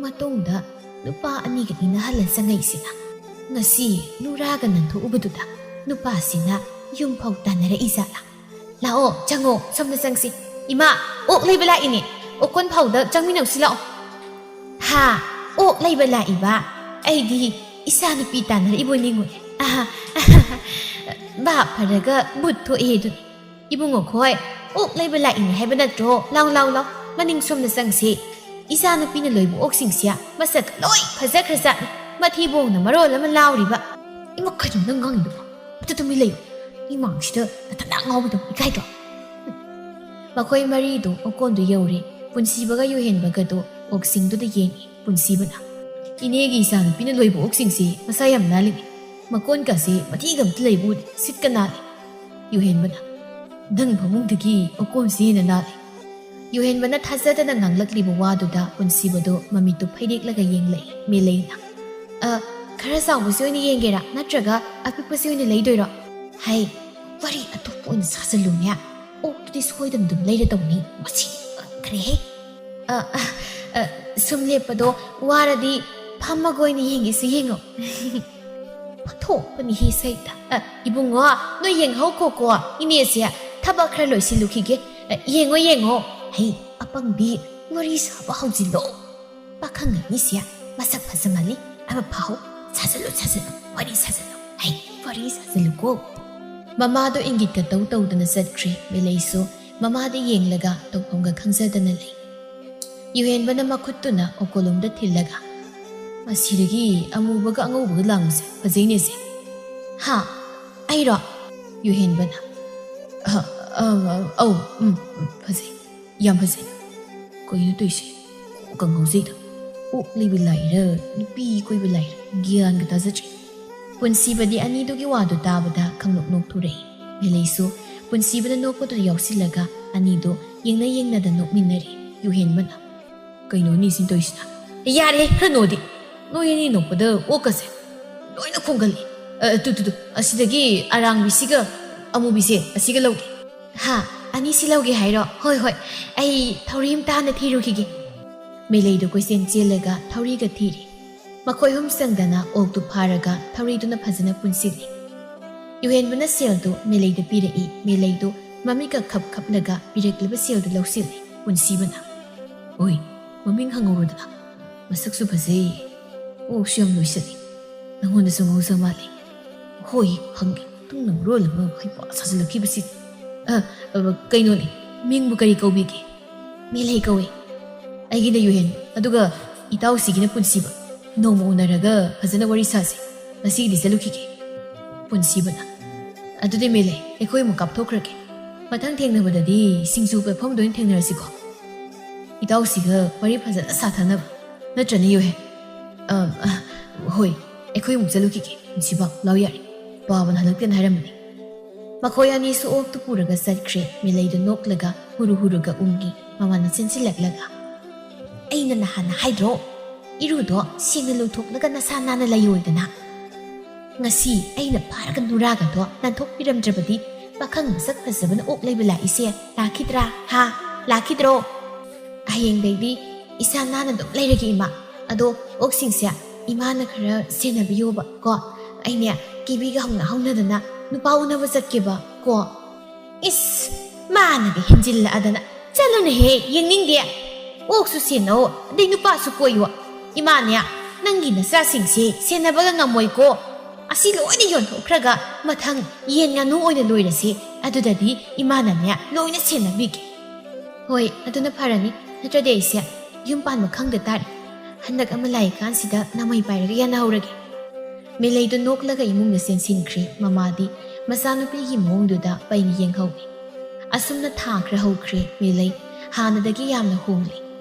ꯃꯇꯨꯡꯗ ꯅꯨꯄꯥ ꯑꯅꯤꯒ ꯏꯟꯅꯍꯜꯂ ꯆꯪꯉꯛꯏꯁꯤꯅ? ꯉꯁꯤ ꯅꯨꯔꯥꯒ ꯅꯥꯟꯊꯣꯛꯎꯕꯗꯨꯗ ꯅꯨꯄꯥꯁꯤꯅ ꯌꯨꯝ ꯐꯥꯎ ꯇꯥꯟꯅꯔꯛꯏ ꯖꯥꯠꯂꯥ? ꯂꯥꯛꯑꯣ, ꯆꯪꯉꯣ, ꯁꯣꯝꯗ ꯆꯪꯁꯤ꯫ ꯏꯃꯥ, ꯑꯣꯛ ꯂꯩꯕ ꯂꯥꯛꯏꯅꯦ꯫ ꯑꯣꯀꯣꯟ ꯐꯥꯎꯗ ꯆꯪꯃꯤꯟꯅꯧꯁꯤ ꯂꯥꯛꯑꯣ꯫" "ꯍꯥ? ꯑꯣꯛ ꯂꯩꯕ ꯂꯥꯛꯏꯕ? ꯑꯩꯗꯤ ꯏꯆꯥꯅꯨꯄꯤ ꯇꯥꯟꯅꯔꯛꯏꯕꯣꯏ ꯅꯤꯡꯉꯨꯔꯦ꯫ ꯑꯍꯥ, ꯑꯍꯥ, ꯚꯥꯞ ꯐꯔꯒ ꯕꯨꯠ ꯊꯣꯛꯑꯦ ꯑꯗꯨꯅꯤ꯫ ꯏꯕꯨꯡꯉꯣ ꯈꯣꯏ, ꯑꯣꯛ ꯂꯩꯕ ꯂꯥꯛꯏꯅꯦ ꯍꯥꯏꯕ ꯅꯠꯇ꯭ꯔꯣ? ꯂꯥꯎ, ꯂꯥꯎ, ꯂꯥꯎ, ꯃꯅꯤꯡ ꯁꯣꯝꯗ ꯆꯪꯁꯤ꯫ ꯏꯆꯥꯅꯨꯄꯤꯅ ꯂꯣꯏꯕ ꯑꯣꯛꯁꯤꯡꯁꯦ ꯃꯁꯛ ꯂꯣꯏ ꯐꯖꯈ꯭ꯔꯖꯥꯠꯅꯤ꯫ ꯃꯊꯤꯕꯣꯡꯅ ꯃꯔꯣꯜ ꯑꯃ ꯂꯥꯎꯔꯤꯕ꯫" ꯏꯃꯥ, ꯀꯩꯅꯣ ꯅꯪ ꯉꯥꯡꯉꯤꯗꯨꯕꯣ? ꯑꯗꯨ ꯇꯨꯃꯤꯟ ꯂꯩꯌꯨ꯫ ꯃꯤ ꯃꯥꯡꯁꯤꯗ ꯅꯊꯟꯗ ꯉꯥꯎꯕꯗꯣ ꯏꯀꯥꯏꯗ꯭ꯔꯣ? ꯃꯈꯣꯏ ꯃꯔꯤꯗꯨ ꯑꯣꯀꯣꯟꯗꯨ ꯌꯧꯔꯦ꯫ ꯄꯨꯟꯁꯤꯕꯒ ꯌꯨꯍꯦꯟꯕꯒꯗꯨ ꯑꯣꯛꯁꯤꯡꯗꯨꯗ ꯌꯦꯡꯉꯤ꯫ ꯄꯨꯟꯁꯤꯕꯅ, "ꯏꯅꯦꯒꯤ ꯏꯆꯥꯅꯨꯄꯤꯅ ꯂꯣꯏꯕ ꯑꯣꯛꯁꯤꯡꯁꯦ ꯃꯁꯥ ꯌꯥꯝ ꯅꯥꯜꯂꯤꯅꯦ꯫ ꯃꯀꯣꯟꯒꯁꯦ ꯃꯊꯤꯒ ꯑꯝꯇ ꯂꯩꯕ ꯎꯗꯦ, ꯁꯤꯠꯀ ꯅꯥꯜꯂꯤ꯫" ꯌꯨꯍꯦꯟꯕꯅ, "ꯅꯪ ꯐꯃꯨꯡꯗꯒꯤ ꯑꯣꯀꯣꯟꯁꯤ ꯍꯦꯟꯅ ꯅꯥꯜꯂꯤ꯫" ꯌꯨꯍꯦꯟꯕꯅ ꯊꯥꯖꯗꯅ ꯉꯥꯡꯂꯛꯂꯤꯕ ꯋꯥꯗꯨꯗ ꯄꯨꯟꯁꯤꯕꯗꯨ ꯃꯃꯤꯠꯇꯨ ꯐꯩꯔꯦꯛꯂꯒ ꯌꯦꯡꯂꯛꯏ꯫ ꯃꯦꯂꯩꯅ, "ꯑ, ꯈꯔ ꯆꯥꯎꯕꯁꯤ ꯑꯣꯏꯅ ꯌꯦꯡꯒꯦꯔꯥ, ꯅꯠꯇ꯭ꯔꯒ ꯑꯄꯤꯛꯄꯁꯤ ꯑꯣꯏꯅ ꯂꯩꯗꯣꯏꯔꯣ?" "ꯍꯩ, ꯋꯥꯔꯤ ꯑꯇꯣꯞꯄ ꯑꯣꯏꯅ ꯁꯥꯖꯜꯂꯨꯅꯦ꯫ ꯑꯣꯛꯇꯨꯗꯤ ꯁꯣꯏꯗꯅ ꯑꯗꯨꯝ ꯂꯩꯔꯗꯧꯅꯤ꯫ ꯃꯁꯤꯗꯤ ꯀꯟꯈ꯭ꯔꯦꯍꯦ꯫ ꯑ, ꯑ, ꯑ, ꯁꯨꯝ ꯂꯦꯞꯄꯗꯣ ꯋꯥꯔꯗꯤ ꯐꯝꯃꯒ ꯑꯣꯏꯅ ꯌꯦꯡꯒꯦꯁꯨ ꯌꯦꯡꯉꯣ꯫" ꯊꯣꯛꯄꯅꯤꯍꯦ ꯁꯩꯇ꯫ ꯑ, ꯏꯕꯨꯡꯉꯣ, ꯅꯣꯏ ꯌꯦꯡꯍꯧꯈꯣꯀꯣ, ꯏꯅꯦꯁꯦ ꯊꯕꯛ ꯈꯔ ꯂꯣꯏꯁꯤꯜꯂꯨꯈꯤꯒꯦ꯫ ꯑ, ꯌꯦꯡꯉꯣ, ꯌꯦꯡꯉꯣ꯫ ꯍꯩ, ꯑꯄꯪꯕꯤ, ꯋꯥꯔꯤ ꯁꯥꯕ ꯍꯧꯖꯤꯜꯂꯣ꯫ ꯄꯥꯈꯪ ꯑꯅꯤꯁꯦ ꯃꯁꯛ ꯐꯖꯃꯜꯂꯤ꯫ ꯑꯃ ꯐꯥꯎ꯫ ꯁꯥꯖꯜꯂꯨ, ꯁꯥꯖꯜꯂꯨ, ꯋꯥꯔꯤ ꯁꯥꯖꯜꯂꯨ꯫ ꯍꯩ, ꯋꯥꯔꯤ ꯁꯥꯖꯜꯂꯨꯀꯣ꯫ ꯃꯃꯥꯗꯣ ꯏꯪꯒꯤꯠꯀ ꯇꯧ ꯇꯧꯗꯅ ꯆꯠꯈ꯭ꯔꯦ꯫ ꯃꯦꯂꯩꯁꯨ ꯃꯃꯥꯗ ꯌꯦꯡꯂꯒ ꯇꯧꯐꯝꯒ ꯈꯪꯖꯗꯅ ꯂꯩ꯫ ꯌꯨꯍꯦꯟꯕꯅ ꯃꯈꯨꯠꯇꯨꯅ ꯑꯣꯀꯣꯂꯣꯝꯗ ꯊꯤꯜꯂꯒ, "ꯃꯁꯤꯗꯒꯤ ꯑꯃꯨꯕꯒ ꯑꯉꯧꯕꯒ ꯂꯥꯡꯕꯁꯦ ꯐꯖꯩꯅꯦꯁꯦ꯫" "ꯍꯥ? ꯑꯩꯔꯣ?" ꯌꯨꯍꯦꯟꯕꯅ, "ꯑ, ꯑ, ꯑꯧ, ꯎꯝ, ꯎꯝ, ꯐꯖꯩ, ꯌꯥꯝ ꯐꯖꯩ꯫ ꯀꯩꯅꯣ ꯇꯧꯏꯁꯦ? ꯀꯣꯛꯀ ꯉꯥꯎꯖꯩꯗ꯫ ꯑꯣꯛ ꯂꯩꯕ ꯂꯥꯏꯔ, ꯅꯨꯄꯤ ꯀꯣꯏꯕ ꯂꯥꯏꯔ, ꯒ꯭ꯌꯥꯟꯒ ꯇꯥꯖꯗ꯭ꯔꯦ꯫" ꯄꯨꯟꯁꯤꯕꯗꯤ ꯑꯅꯤꯗꯨꯒꯤ ꯋꯥꯗꯨ ꯇꯥꯕꯗ ꯈꯪꯅꯣꯛ ꯅꯣꯛꯊꯣꯔꯛꯏ꯫ ꯃꯦꯂꯩꯁꯨ ꯄꯨꯟꯁꯤꯕꯅ ꯅꯣꯛꯄꯗꯨꯗ ꯌꯥꯎꯁꯤꯜꯂꯒ ꯑꯅꯤꯗꯨ ꯌꯦꯡꯅ ꯌꯦꯡꯅꯗ ꯅꯣꯛꯃꯤꯟꯅꯔꯤ꯫ ꯌꯨꯍꯦꯟꯕꯅ, "ꯀꯩꯅꯣ ꯑꯅꯤꯁꯤꯅ ꯇꯧꯔꯤꯁꯤꯅ? ꯌꯥꯔꯦ, ꯈꯔ ꯅꯣꯛꯑꯣꯗꯤ꯫ ꯅꯣꯏ ꯑꯅꯤ ꯅꯣꯛꯄꯗ ꯑꯣꯛꯀꯁꯦ ꯂꯣꯏꯅ ꯈꯣꯡꯒꯜꯂꯤ꯫ ꯑ, ꯇꯨ, ꯇꯨ, ꯇꯨ, ꯑꯁꯤꯗꯒꯤ ꯑꯔꯥꯡꯕꯤꯁꯤꯒ ꯑꯃꯨꯕꯤꯁꯦ ꯑꯁꯤꯒ ꯂꯧꯒꯦ꯫" "ꯍꯥ? ꯑꯅꯤꯁꯤ ꯂꯧꯒꯦ ꯍꯥꯏꯔꯣ? ꯍꯣꯏ, ꯍꯣꯏ, ꯑꯩ ꯊꯧꯔꯤ ꯑꯝꯇ ꯍꯥꯟꯅ ꯊꯤꯔꯨꯈꯤꯒꯦ꯫" ꯃꯦꯂꯩꯗꯨ ꯀꯣꯏꯆꯦꯟ ꯆꯦꯜꯂꯒ ꯊꯧꯔꯤꯒ ꯊꯤꯔꯤ꯫ ꯃꯈꯣꯏ ꯑꯍꯨꯝ ꯆꯪꯗꯅ ꯑꯣꯛꯇꯨ ꯐꯥꯔꯒ ꯊꯧꯔꯤꯗꯨꯅ ꯐꯖꯅ ꯄꯨꯟꯁꯤꯜꯂꯤ꯫ ꯌꯨꯍꯦꯟꯕꯅ ꯁꯦꯜꯗꯨ ꯃꯦꯂꯩꯗ ꯄꯤꯔꯛꯏ꯫ ꯃꯦꯂꯩꯗꯨ ꯃꯃꯤꯠꯀ ꯈꯞ ꯈꯞꯂꯒ ꯄꯤꯔꯛꯂꯤꯕ ꯁꯦꯜꯗꯨ ꯂꯧꯁꯤꯜꯂꯤ꯫ ꯄꯨꯟꯁꯤꯕꯅ, "ꯑꯣꯏ, ꯃꯃꯤꯡ ꯍꯪꯍꯧꯔꯣꯗꯅ꯫ ꯃꯁꯛꯁꯨ ꯐꯖꯩ, ꯑꯣꯛꯁꯨ ꯌꯥꯝ ꯂꯣꯏꯁꯤꯜꯂꯤ꯫ ꯅꯪꯉꯣꯟꯗꯁꯨ ꯉꯥꯎꯖ ꯃꯥꯜꯂꯤ꯫" "ꯍꯣꯏ, ꯍꯪꯒꯦ꯫ ꯅꯪꯅ ꯃꯔꯣꯜ ꯑꯃ ꯍꯩꯄꯥ ꯁꯥꯖꯤꯜꯂꯛꯈꯤꯕꯁꯤ꯫ ꯑ, ꯑ, ꯀꯩꯅꯣꯅꯦ, ꯃꯤꯡꯕꯨ ꯀꯔꯤ ꯀꯧꯕꯤꯒꯦ?" "ꯃꯦꯂꯩ ꯀꯧꯏ꯫" "ꯑꯩꯒꯤꯅ ꯌꯨꯍꯦꯟ, ꯑꯗꯨꯒ ꯏꯇꯥꯎꯁꯤꯒꯤꯅ ꯄꯨꯟꯁꯤꯕ꯫ ꯅꯣꯡꯃ ꯎꯅꯔꯒ ꯐꯖꯅ ꯋꯥꯔꯤ ꯁꯥꯁꯤ꯫" ꯉꯁꯤꯒꯤꯗꯤ ꯆꯠꯂꯨꯈꯤꯒꯦ꯫ ꯄꯨꯟꯁꯤꯕꯅ꯫ ꯑꯗꯨꯗꯤ ꯃꯦꯂꯩ, ꯑꯩꯈꯣꯏ ꯑꯃꯨꯛ ꯀꯥꯞꯊꯣꯛꯈ꯭ꯔꯒꯦ꯫ ꯃꯊꯪ ꯊꯦꯡꯅꯕꯗꯗꯤ ꯁꯤꯡꯖꯨ ꯄꯦꯠꯐꯝꯗ ꯑꯣꯏꯅ ꯊꯦꯡꯅꯔꯁꯤꯀꯣ꯫ ꯏꯇꯥꯎꯁꯤꯒ ꯋꯥꯔꯤ ꯐꯖꯅ ꯁꯥꯊꯅꯕ꯫ ꯅꯠꯇ꯭ꯔꯅꯦ ꯌꯣꯍꯦ? ꯑꯝ, ꯑ, ꯍꯣꯏ, ꯑꯩꯈꯣꯏ ꯑꯃꯨꯛ ꯆꯠꯂꯨꯈꯤꯒꯦ꯫ ꯄꯨꯟꯁꯤꯕ, ꯂꯥꯎ ꯌꯥꯔꯦ꯫ ꯕꯥꯕꯅ ꯍꯜꯂꯛꯇꯦꯅ ꯍꯥꯏꯔꯝꯕꯅꯤ꯫ ꯃꯈꯣꯏ ꯑꯅꯤꯁꯨ ꯑꯣꯛꯇꯨ ꯄꯨꯔꯒ ꯆꯠꯈ꯭ꯔꯦ꯫ ꯃꯦꯂꯩꯗꯨ ꯅꯣꯛꯂꯒ ꯍꯨꯔꯨ ꯍꯨꯔꯨꯒ ꯎꯪꯉꯤ꯫ ꯃꯃꯥꯅ ꯆꯦꯟꯁꯤꯜꯂꯛꯂꯒ, "ꯑꯩꯅ ꯅꯍꯥꯟꯅ ꯍꯥꯏꯗ꯭ꯔꯣ? ꯏꯔꯨꯗꯣ ꯁꯦꯡꯅ ꯂꯨꯊꯣꯛꯂꯒ ꯅꯁꯥ ꯅꯥꯟꯅ ꯂꯩꯌꯣꯏꯗꯅ꯫ ꯉꯁꯤ ꯑꯩꯅ ꯐꯥꯔꯒ ꯅꯨꯔꯥꯒꯗꯣ ꯅꯥꯟꯊꯣꯛꯄꯤꯔꯝꯗ꯭ꯔꯕꯗꯤ ꯄꯥꯈꯪ ꯃꯁꯛ ꯐꯖꯕꯅ ꯑꯣꯛ ꯂꯩꯕ ꯂꯥꯛꯏꯁꯦ ꯂꯥꯛꯈꯤꯗ꯭ꯔꯥ? ꯍꯥ? ꯂꯥꯛꯈꯤꯗ꯭ꯔꯣ? ꯍꯌꯦꯡꯗꯩꯗꯤ ꯏꯁꯥ ꯅꯥꯟꯅ ꯑꯗꯨꯝ ꯂꯩꯔꯒꯦ ꯏꯃꯥ꯫ ꯑꯗꯣ ꯑꯣꯛꯁꯤꯡꯁꯦ ꯏꯃꯥꯅ ꯈꯔ ꯁꯦꯟꯅꯕꯤꯌꯣꯕ ꯀꯣ꯫ ꯑꯩꯅꯦ ꯀꯦꯕꯤꯒ ꯍꯧꯅ ꯍꯧꯅꯗꯅ ꯅꯨꯄꯥ ꯎꯅꯕ ꯆꯠꯀꯦꯕ ꯀꯣ꯫" ꯏꯁ, ꯃꯥꯅꯒ ꯍꯦꯟꯖꯤꯜꯂꯛꯑꯗꯅ꯫ "ꯆꯠꯂꯨꯅꯦꯍꯦ, ꯌꯦꯡꯅꯤꯡꯗꯦ꯫ ꯑꯣꯛꯁꯨ ꯁꯦꯟꯅꯧ, ꯑꯗꯩ ꯅꯨꯄꯥꯁꯨ ꯀꯣꯏꯌꯣ꯫ ꯏꯃꯥꯅꯦ, ꯅꯪꯒꯤ ꯅꯆꯥꯁꯤꯡꯁꯦ ꯁꯦꯟꯅꯕꯒ ꯉꯝꯃꯣꯏꯀꯣ꯫ ꯑꯁꯤ ꯂꯣꯏꯅ ꯌꯣꯟꯊꯣꯛꯈ꯭ꯔꯒ ꯃꯊꯪ ꯌꯦꯟ ꯉꯥꯅꯨ ꯑꯣꯏꯅ ꯂꯣꯏꯔꯁꯤ꯫ ꯑꯗꯨꯗꯗꯤ ꯏꯃꯥꯅꯅꯦ ꯂꯣꯏꯅ ꯁꯦꯟꯅꯕꯤꯒꯦ꯫" "ꯍꯣꯏ, ꯑꯗꯨꯅ ꯐꯔꯅꯤ꯫ ꯅꯠꯇ꯭ꯔꯗꯤ ꯑꯩꯁꯦ ꯌꯨꯝ ꯄꯥꯟꯕ ꯈꯪꯗ ꯇꯥꯔꯦ꯫ ꯍꯟꯗꯛ ꯑꯃ ꯂꯥꯛꯏꯀꯥꯟꯁꯤꯗ ꯅꯃꯩ ꯄꯥꯏꯔꯒ ꯌꯥꯅꯍꯧꯔꯒꯦ꯫" ꯃꯦꯂꯩꯗꯨ ꯅꯣꯛꯂꯒ ꯏꯃꯨꯡꯗ ꯆꯦꯟꯁꯤꯟꯈ꯭ꯔꯦ꯫ ꯃꯃꯥꯗꯤ ꯃꯆꯥꯅꯨꯄꯤꯒꯤ ꯃꯑꯣꯡꯗꯨꯗ ꯄꯩꯅ ꯌꯦꯡꯍꯧꯏ꯫ ꯑꯁꯨꯝꯅ ꯊꯥ ꯈꯔ ꯍꯧꯈ꯭ꯔꯦ꯫ ꯃꯦꯂꯩ ꯍꯥꯟꯅꯗꯒꯤ ꯌꯥꯝꯅ ꯍꯣꯡꯂꯦ꯫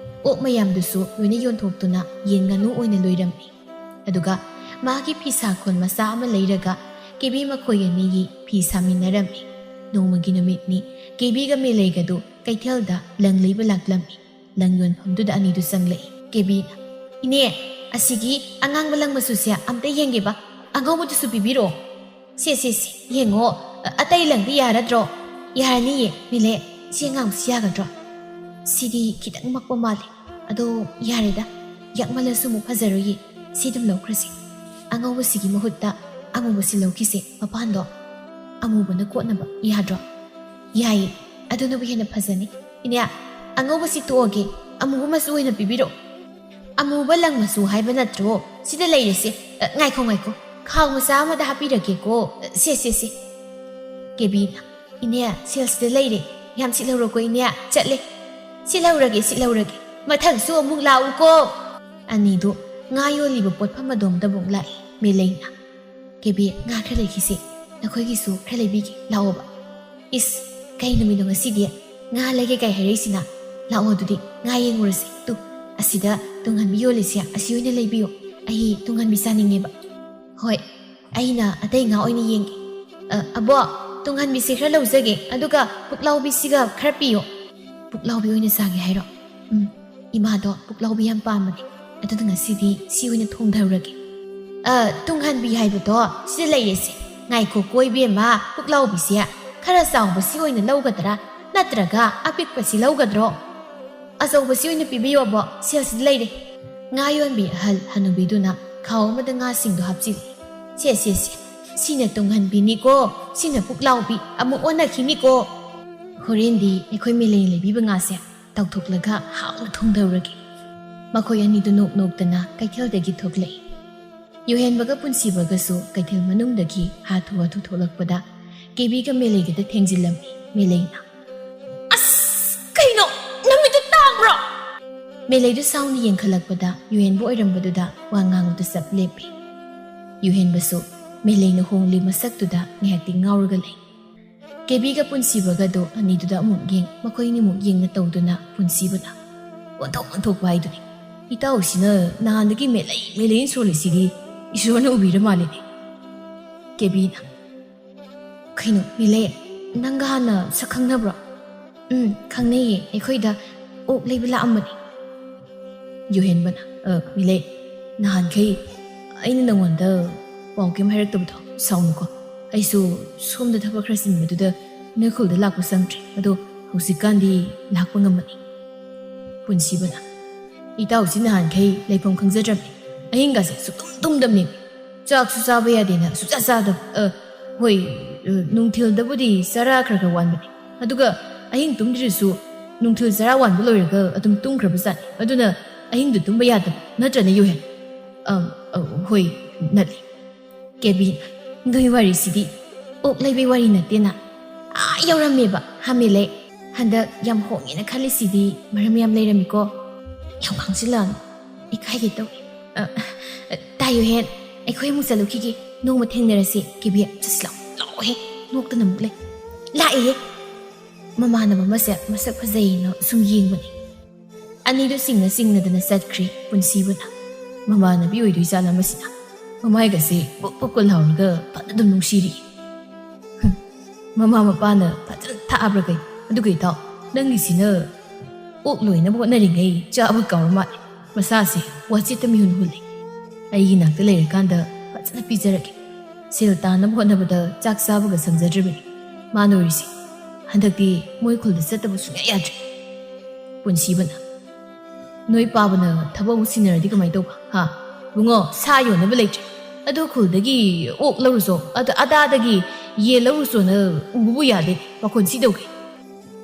ꯑꯣꯛ ꯃꯌꯥꯝꯗꯨꯁꯨ ꯂꯣꯏꯅ ꯌꯣꯟꯊꯣꯛꯇꯨꯅ ꯌꯦꯟ ꯉꯥꯅꯨ ꯑꯣꯏꯅ ꯂꯣꯏꯔꯝꯃꯤ꯫ ꯑꯗꯨꯒ ꯃꯥꯒꯤ ꯐꯤ ꯁꯥꯈꯣꯟ ꯃꯆꯥ ꯑꯃ ꯂꯩꯔꯒ ꯀꯦꯕꯤ ꯃꯈꯣꯏ ꯑꯅꯤꯒꯤ ꯐꯤ ꯁꯥꯃꯤꯟꯅꯔꯝꯃꯤ꯫ ꯅꯣꯡꯃꯒꯤ ꯅꯨꯃꯤꯠꯅꯤ꯫ ꯀꯦꯕꯤꯒ ꯃꯦꯂꯩꯒꯗꯨ ꯀꯩꯊꯦꯜꯗ ꯂꯪ ꯂꯩꯕ ꯂꯥꯛꯂꯝꯃꯤ꯫ ꯂꯪ ꯌꯣꯟꯐꯝꯗꯨꯗ ꯑꯅꯤꯗꯨ ꯆꯪꯂꯛꯏ꯫ ꯀꯦꯕꯤꯅ, "ꯏꯅꯦ, ꯑꯁꯤꯒꯤ ꯑꯉꯥꯡꯕ ꯂꯪ ꯃꯆꯨꯁꯦ ꯑꯝꯇ ꯌꯦꯡꯒꯦꯕ, ꯑꯉꯧꯕꯗꯨꯁꯨ ꯄꯤꯕꯤꯔꯛꯑꯣ꯫" "ꯁꯦ, ꯁꯦ, ꯁꯦ, ꯌꯦꯡꯉꯣ, ꯑ-, ꯑꯇꯩ ꯂꯪꯗꯤ ꯌꯥꯔꯗ꯭ꯔꯣ?" "ꯌꯥꯔꯅꯤꯌꯦ, ꯃꯦꯂꯩ, ꯁꯤ ꯑꯉꯥꯡꯕꯁꯤ ꯌꯥꯒꯗ꯭ꯔꯣ?" "ꯁꯤꯗꯤ ꯈꯤꯇꯪ ꯃꯛꯄ ꯃꯥꯜꯂꯦ꯫ ꯑꯗꯣ ꯌꯥꯔꯦꯗ, ꯌꯥꯛꯃꯜꯂꯁꯨ ꯑꯃꯨꯛ ꯐꯖꯔꯣꯏꯌꯦ, ꯁꯤ ꯑꯗꯨꯝ ꯂꯧꯈ꯭ꯔꯁꯤ꯫ ꯑꯉꯧꯕꯁꯤꯒꯤ ꯃꯍꯨꯠꯇ ꯑꯃꯨꯕꯁꯤ ꯂꯧꯈꯤꯁꯦ, ꯃꯄꯥꯟꯗꯣ ꯑꯃꯨꯕꯅ ꯀꯣꯠꯅꯕ, ꯌꯥꯗ꯭ꯔꯣ?" "ꯌꯥꯏꯌꯦ, ꯑꯗꯨꯅꯕꯨ ꯍꯦꯟꯅ ꯐꯖꯅꯤ꯫ ꯏꯅꯦ, ꯑꯉꯧꯕꯁꯤ ꯇꯣꯛꯑꯒꯦ, ꯑꯃꯨꯕ ꯃꯆꯨ ꯑꯣꯏꯅ ꯄꯤꯕꯤꯔꯛꯑꯣ꯫" "ꯑꯃꯨꯕ ꯂꯪ ꯃꯆꯨ ꯍꯥꯏꯕ ꯅꯠꯇ꯭ꯔꯣ? ꯁꯤꯗ ꯂꯩꯔꯦꯁꯦ꯫ ꯑ, ꯉꯥꯏꯈꯣ, ꯉꯥꯏꯈꯣ, ꯈꯥꯎ ꯃꯆꯥ ꯑꯃꯗ ꯍꯥꯞꯄꯤꯔꯒꯦꯀꯣ꯫ ꯑ, ꯁꯦ, ꯁꯦ, ꯁꯦ꯫" ꯀꯦꯕꯤꯅ, "ꯏꯅꯦ, ꯁꯦꯜꯁꯤꯗ ꯂꯩꯔꯦ꯫ ꯌꯥꯝ ꯁꯤꯠꯍꯧꯔꯣꯀꯣ ꯏꯅꯦ, ꯆꯠꯂꯦ꯫" "ꯁꯤꯠꯍꯧꯔꯒꯦ, ꯁꯤꯠꯍꯧꯔꯒꯦ꯫ ꯃꯊꯪꯁꯨ ꯑꯃꯨꯛ ꯂꯥꯛꯎꯀꯣ꯫" ꯑꯅꯤꯗꯨ ꯉꯥ ꯌꯣꯜꯂꯤꯕ ꯄꯣꯠꯐꯝ ꯑꯗꯣꯝꯗ ꯑꯃꯨꯛ ꯂꯥꯛꯏ꯫ ꯃꯦꯂꯩꯅ, "ꯀꯦꯕꯤ, ꯉꯥ ꯈꯔ ꯂꯩꯈꯤꯁꯦ, ꯅꯈꯣꯏꯒꯤꯁꯨ ꯈꯔ ꯂꯩꯕꯤꯒꯦ, ꯂꯥꯛꯑꯣꯕ꯫" "ꯏꯁ, ꯀꯩ ꯅꯨꯃꯤꯠꯅꯣ ꯉꯁꯤꯗꯤ ꯉꯥ ꯂꯩꯒꯦ ꯀꯥꯏ ꯍꯥꯏꯔꯛꯏꯁꯤꯅ? ꯂꯥꯛꯑꯣ, ꯑꯗꯨꯗꯤ ꯉꯥ ꯌꯦꯡꯉꯨꯔꯁꯦ꯫ ꯇꯨ, ꯑꯁꯤꯗ ꯇꯨꯡꯍꯟꯕꯤ ꯌꯣꯜꯂꯤꯁꯦ, ꯑꯁꯤ ꯑꯣꯏꯅ ꯂꯩꯕꯤꯌꯨ꯫ ꯑꯩ ꯇꯨꯡꯍꯟꯕꯤ ꯆꯥꯅꯤꯡꯉꯦꯕ꯫" "ꯍꯣꯏ, ꯑꯩꯅ ꯑꯇꯩ ꯉꯥ ꯑꯣꯏꯅ ꯌꯦꯡꯒꯦ꯫ ꯑ, ꯑꯕꯣ, ꯇꯨꯡꯍꯟꯕꯤꯁꯦ ꯈꯔ ꯂꯧꯖꯒꯦ, ꯑꯗꯨꯒ ꯄꯨꯛꯂꯥꯎꯕꯤꯁꯤꯒ ꯈꯔ ꯄꯤꯌꯣ꯫" "ꯄꯨꯛꯂꯥꯎꯕꯤ ꯑꯣꯏꯅ ꯆꯥꯒꯦ ꯍꯥꯏꯔꯣ?" "ꯎꯝ, ꯏꯃꯥꯗꯣ ꯄꯨꯛꯂꯥꯎꯕꯤ ꯌꯥꯝ ꯄꯥꯝꯕꯅꯦ, ꯑꯗꯨꯅ ꯉꯁꯤꯗꯤ ꯁꯤ ꯑꯣꯏꯅ ꯊꯣꯡꯊꯔꯨꯔꯒꯦ꯫" "ꯑ, ꯇꯨꯡꯍꯟꯕꯤ ꯍꯥꯏꯕꯗꯣ ꯁꯤꯗ ꯂꯩꯔꯦꯁꯦ꯫ ꯉꯥꯏꯈꯣ ꯀꯣ ꯏꯕꯦꯝꯃ, ꯄꯨꯛꯂꯥꯎꯕꯤꯁꯦ ꯈꯔ ꯆꯥꯎꯕꯁꯤ ꯑꯣꯏꯅ ꯂꯧꯒꯗ꯭ꯔꯥ, ꯅꯠꯇ꯭ꯔꯒ ꯑꯄꯤꯛꯄꯁꯤ ꯂꯧꯒꯗ꯭ꯔꯣ?" "ꯑꯆꯧꯕꯁꯤ ꯑꯣꯏꯅ ꯄꯤꯕꯤꯌꯣꯕꯣ, ꯁꯦꯜꯁꯤꯗ ꯂꯩꯔꯦ꯫" ꯉꯥ ꯌꯣꯟꯕꯤ ꯑꯍꯜ ꯍꯅꯨꯕꯤꯗꯨꯅ ꯈꯥꯎ ꯑꯃꯗ ꯉꯥꯁꯤꯡꯗꯣ ꯍꯥꯞꯆꯤꯜꯂꯤ꯫ "ꯁꯦ, ꯁꯦ, ꯁꯦ, ꯁꯤꯅ ꯇꯨꯡꯍꯟꯕꯤꯅꯤꯀꯣ, ꯁꯤꯅ ꯄꯨꯛꯂꯥꯎꯕꯤ, ꯑꯃꯨꯛ ꯑꯣꯟꯅꯈꯤꯅꯤꯀꯣ꯫" "ꯍꯣꯔꯦꯟꯗꯤ ꯑꯩꯈꯣꯏ ꯃꯦꯂꯩꯅ ꯂꯩꯕꯤꯕ ꯉꯥꯁꯦ ꯇꯥꯎꯊꯣꯛꯂꯒ ꯍꯥꯎꯅ ꯊꯣꯡꯊꯔꯨꯔꯒꯦ꯫" ꯃꯈꯣꯏ ꯑꯅꯤꯗꯨ ꯅꯣꯛ ꯅꯣꯛꯇꯅ ꯀꯩꯊꯦꯜꯗꯒꯤ ꯊꯣꯛꯂꯛꯏ꯫ ꯌꯨꯍꯦꯟꯕꯒ ꯄꯨꯟꯁꯤꯕꯒꯁꯨ ꯀꯩꯊꯦꯜ ꯃꯅꯨꯡꯗꯒꯤ ꯍꯥꯊꯨ ꯍꯥꯊꯨ ꯊꯣꯛꯂꯛꯄꯗ ꯀꯦꯕꯤꯒ ꯃꯦꯂꯩꯒꯗ ꯊꯦꯡꯖꯤꯜꯂꯝꯃꯤ꯫ ꯃꯦꯂꯩꯅ, "ꯑꯁ, ꯀꯩꯅꯣ? ꯅꯃꯤꯠꯇꯨ ꯇꯥꯡꯕ꯭ꯔꯣ?" ꯃꯦꯂꯩꯗꯨ ꯁꯥꯎꯅ ꯌꯦꯡꯈꯠꯂꯛꯄꯗ ꯌꯨꯍꯦꯟꯕ ꯑꯣꯏꯔꯝꯕꯗꯨꯗ ꯋꯥ ꯉꯥꯡꯕꯗꯨ ꯆꯞ ꯂꯦꯞꯄꯤ꯫ ꯌꯨꯍꯦꯟꯕꯁꯨ ꯃꯦꯂꯩꯅ ꯍꯣꯡꯂꯤ ꯃꯁꯛꯇꯨꯗ ꯉꯥꯏꯍꯥꯛꯇꯤ ꯉꯥꯎꯔꯒ ꯂꯩ꯫ ꯀꯦꯕꯤꯒ ꯄꯨꯟꯁꯤꯕꯒꯗꯣ ꯑꯅꯤꯗꯨꯗ ꯑꯃꯨꯛ ꯌꯦꯡ, ꯃꯈꯣꯏ ꯑꯅꯤꯃꯨꯛ ꯌꯦꯡꯅ ꯇꯧꯗꯨꯅ ꯄꯨꯟꯁꯤꯕꯅ ꯑꯣꯟꯊꯣꯛ ꯑꯣꯟꯊꯣꯛꯄ ꯍꯥꯏꯗꯨꯅꯤ꯫ "ꯏꯇꯥꯎꯁꯤꯅ ꯅꯍꯥꯟꯗꯒꯤ ꯃꯦꯂꯩ ꯃꯦꯂꯩꯅ ꯁꯣꯜꯂꯤꯁꯤꯗꯤ ꯏꯁꯣꯔꯅ ꯎꯕꯤꯔ ꯃꯥꯜꯂꯦꯅꯦ꯫" ꯀꯦꯕꯤꯅ, "ꯀꯩꯅꯣ ꯃꯦꯂꯩ, ꯅꯪꯒ ꯍꯥꯟꯅ ꯁꯛ ꯈꯪꯅꯕ꯭ꯔꯣ?" "ꯎꯝ, ꯈꯪꯅꯩꯌꯦ, ꯑꯩꯈꯣꯏꯗ ꯑꯣꯛ ꯂꯩꯕ ꯂꯥꯛꯑꯝꯕꯅꯦ꯫" ꯌꯨꯍꯦꯟꯕꯅ, "ꯑ, ꯃꯦꯂꯩ, ꯅꯍꯥꯟꯈꯩ ꯑꯩꯅ ꯅꯪꯉꯣꯟꯗ ꯄꯥꯎ ꯀꯩꯝ ꯍꯥꯏꯔꯛꯇꯕꯗꯣ ꯁꯥꯎꯅꯨꯀꯣ꯫ ꯑꯩꯁꯨ ꯁꯣꯝꯗ ꯊꯕꯛ ꯈꯔ ꯆꯤꯟꯕꯗꯨꯗ ꯅꯣꯏ ꯈꯨꯜꯗ ꯂꯥꯛꯄ ꯆꯪꯗ꯭ꯔꯦ꯫ ꯑꯗꯣ ꯍꯧꯖꯤꯛꯀꯥꯟꯗꯤ ꯂꯥꯛꯄ ꯉꯝꯃꯅꯤ꯫" ꯄꯨꯟꯁꯤꯕꯅ, "ꯏꯇꯥꯎꯁꯤ ꯅꯍꯥꯟꯈꯩ ꯂꯩꯐꯝ ꯈꯪꯖꯗ꯭ꯔꯕꯅꯤ꯫ ꯑꯍꯤꯡꯒꯁꯦ ꯁꯨꯛꯇꯨꯝ ꯇꯨꯝꯗꯕꯅꯤ꯫ ꯆꯥꯛꯁꯨ ꯆꯥꯕ ꯌꯥꯗꯦꯅ ꯁꯨꯛꯆꯥ ꯆꯥꯗꯕ꯫ ꯑ, ꯍꯣꯏ, ꯑ, ꯅꯨꯡꯊꯤꯜꯗꯕꯨꯗꯤ ꯆꯔꯥ ꯈꯔ ꯈꯔ ꯋꯥꯟꯕꯅꯤ꯫ ꯑꯗꯨꯒ ꯑꯍꯤꯡ ꯇꯨꯝꯗ꯭ꯔꯤꯁꯨ ꯅꯨꯡꯊꯤꯜ ꯆꯔꯥ ꯋꯥꯟꯕ ꯂꯣꯏꯔꯒ ꯑꯗꯨꯝ ꯇꯨꯝꯈ꯭ꯔꯕꯖꯥꯠꯅꯤ꯫ ꯑꯗꯨꯅ ꯑꯍꯤꯡꯗ ꯇꯨꯝꯕ ꯌꯥꯗꯕ ꯅꯠꯇ꯭ꯔꯅꯦ ꯌꯨꯍꯦꯟ?" "ꯑꯝ, ꯑ, ꯍꯣꯏ, ꯅꯠꯂꯤ꯫" ꯀꯦꯕꯤ, "ꯅꯣꯏ ꯋꯥꯔꯤꯁꯤꯗꯤ ꯑꯣꯛ ꯂꯩꯕꯩ ꯋꯥꯔꯤ ꯅꯠꯇꯦꯅ꯫ ꯑꯥ ꯌꯧꯔꯝꯃꯦꯕ, ꯍꯥ ꯃꯦꯂꯩ? ꯍꯟꯗꯛ ꯌꯥꯝ ꯍꯣꯡꯉꯦꯅ ꯈꯜꯂꯤꯁꯤꯗꯤ ꯃꯔꯝ ꯌꯥꯝ ꯂꯩꯔꯝꯃꯤꯀꯣ꯫" "ꯌꯥꯝ ꯉꯥꯡꯁꯤꯜꯂꯛꯑꯅꯨ, ꯏꯀꯥꯏꯒꯦ ꯇꯧꯏ꯫ ꯑ, ꯇꯥ ꯌꯨꯍꯦꯟ, ꯑꯩꯈꯣꯏ ꯑꯃꯨꯛ ꯆꯠꯂꯨꯈꯤꯒꯦ꯫ "ꯅꯣꯡꯃ ꯊꯦꯡꯅꯔꯁꯤ, ꯀꯦꯕꯤ, ꯆꯠꯁꯤ ꯂꯥꯛꯑꯣ, ꯂꯥꯛꯑꯣꯍꯦ, ꯅꯣꯛꯇꯅ ꯑꯃꯨꯛ ꯂꯩ꯫ ꯂꯥꯛꯑꯦꯍꯦ!" ꯃꯃꯥꯟꯅꯕ ꯑꯃꯁꯦ ꯃꯁꯛ ꯐꯖꯩꯅ ꯁꯨꯝ ꯌꯦꯡꯕꯅꯤ꯫ ꯑꯅꯤꯗꯨ ꯆꯤꯡꯅ ꯆꯤꯡꯅꯗꯅ ꯆꯠꯈ꯭ꯔꯦ ꯄꯨꯟꯁꯤꯕꯅ꯫ ꯃꯃꯥꯟꯅꯕꯤ ꯑꯣꯏꯗꯣꯏ ꯖꯥꯠꯂ ꯃꯁꯤꯅ? ꯃꯃꯥꯏꯒꯁꯦ ꯕꯨꯛ ꯕꯨꯛꯀ ꯂꯥꯎꯔꯒ ꯐꯖꯅ ꯑꯗꯨꯝ ꯅꯨꯡꯁꯤꯔꯤ꯫ ꯍꯨꯝ, ꯃꯃꯥ ꯃꯄꯥꯅ ꯐꯖꯅ ꯊꯥꯛꯑꯕ꯭ꯔꯥ ꯀꯩꯅꯣ? ꯑꯗꯨꯒ ꯏꯇꯥꯎ, ꯅꯪꯒꯤꯁꯤꯅ ꯑꯣꯛ ꯂꯣꯏꯅꯕ ꯍꯣꯠꯅꯔꯤꯉꯩ ꯆꯥꯕ ꯀꯥꯎꯔ ꯃꯥꯜꯂꯦ꯫ ꯃꯁꯥꯁꯦ ꯋꯥꯆꯦꯠꯇ ꯃꯤꯍꯨꯟ ꯍꯨꯜꯂꯤ꯫ ꯑꯩꯒꯤ ꯅꯥꯛꯇ ꯂꯩꯔꯀꯥꯟꯗ ꯐꯖꯅ ꯄꯤꯖꯔꯒꯦ꯫ ꯁꯦꯜ ꯇꯥꯟꯅꯕ ꯍꯣꯠꯅꯕꯗ ꯆꯥꯛ ꯆꯥꯕꯒ ꯁꯪꯖꯗ꯭ꯔꯤꯕꯅꯤ꯫ ꯃꯥꯅ ꯑꯣꯏꯔꯤꯁꯦ ꯍꯟꯗꯛꯇꯤ ꯃꯣꯏ ꯈꯨꯜꯗ ꯆꯠꯇꯕ ꯁꯨꯡꯌꯥ ꯌꯥꯗ꯭ꯔꯦ꯫ ꯄꯨꯟꯁꯤꯕꯅ, "ꯅꯣꯏ ꯄꯥꯕꯅ ꯊꯕꯛ ꯑꯃꯨꯛ ꯁꯤꯟꯅꯔꯗꯤ ꯀꯃꯥꯏꯅ ꯇꯧꯕ? ꯍꯥ? ꯏꯕꯨꯡꯉꯣ, ꯁꯥ ꯌꯣꯟꯅꯕ ꯂꯩꯇ꯭ꯔꯦ꯫ ꯑꯗꯨ ꯈꯨꯜꯗꯒꯤ ꯑꯣꯛ ꯂꯧꯔꯨꯆꯣ, ꯑꯗ-, ꯑꯗꯥꯗꯒꯤ ꯌꯦꯟ ꯂꯧꯔꯨꯆꯣꯅ ꯎꯕꯕꯨ ꯌꯥꯗꯦ꯫ ꯃꯈꯣꯟ ꯁꯤꯗꯧꯒꯦ꯫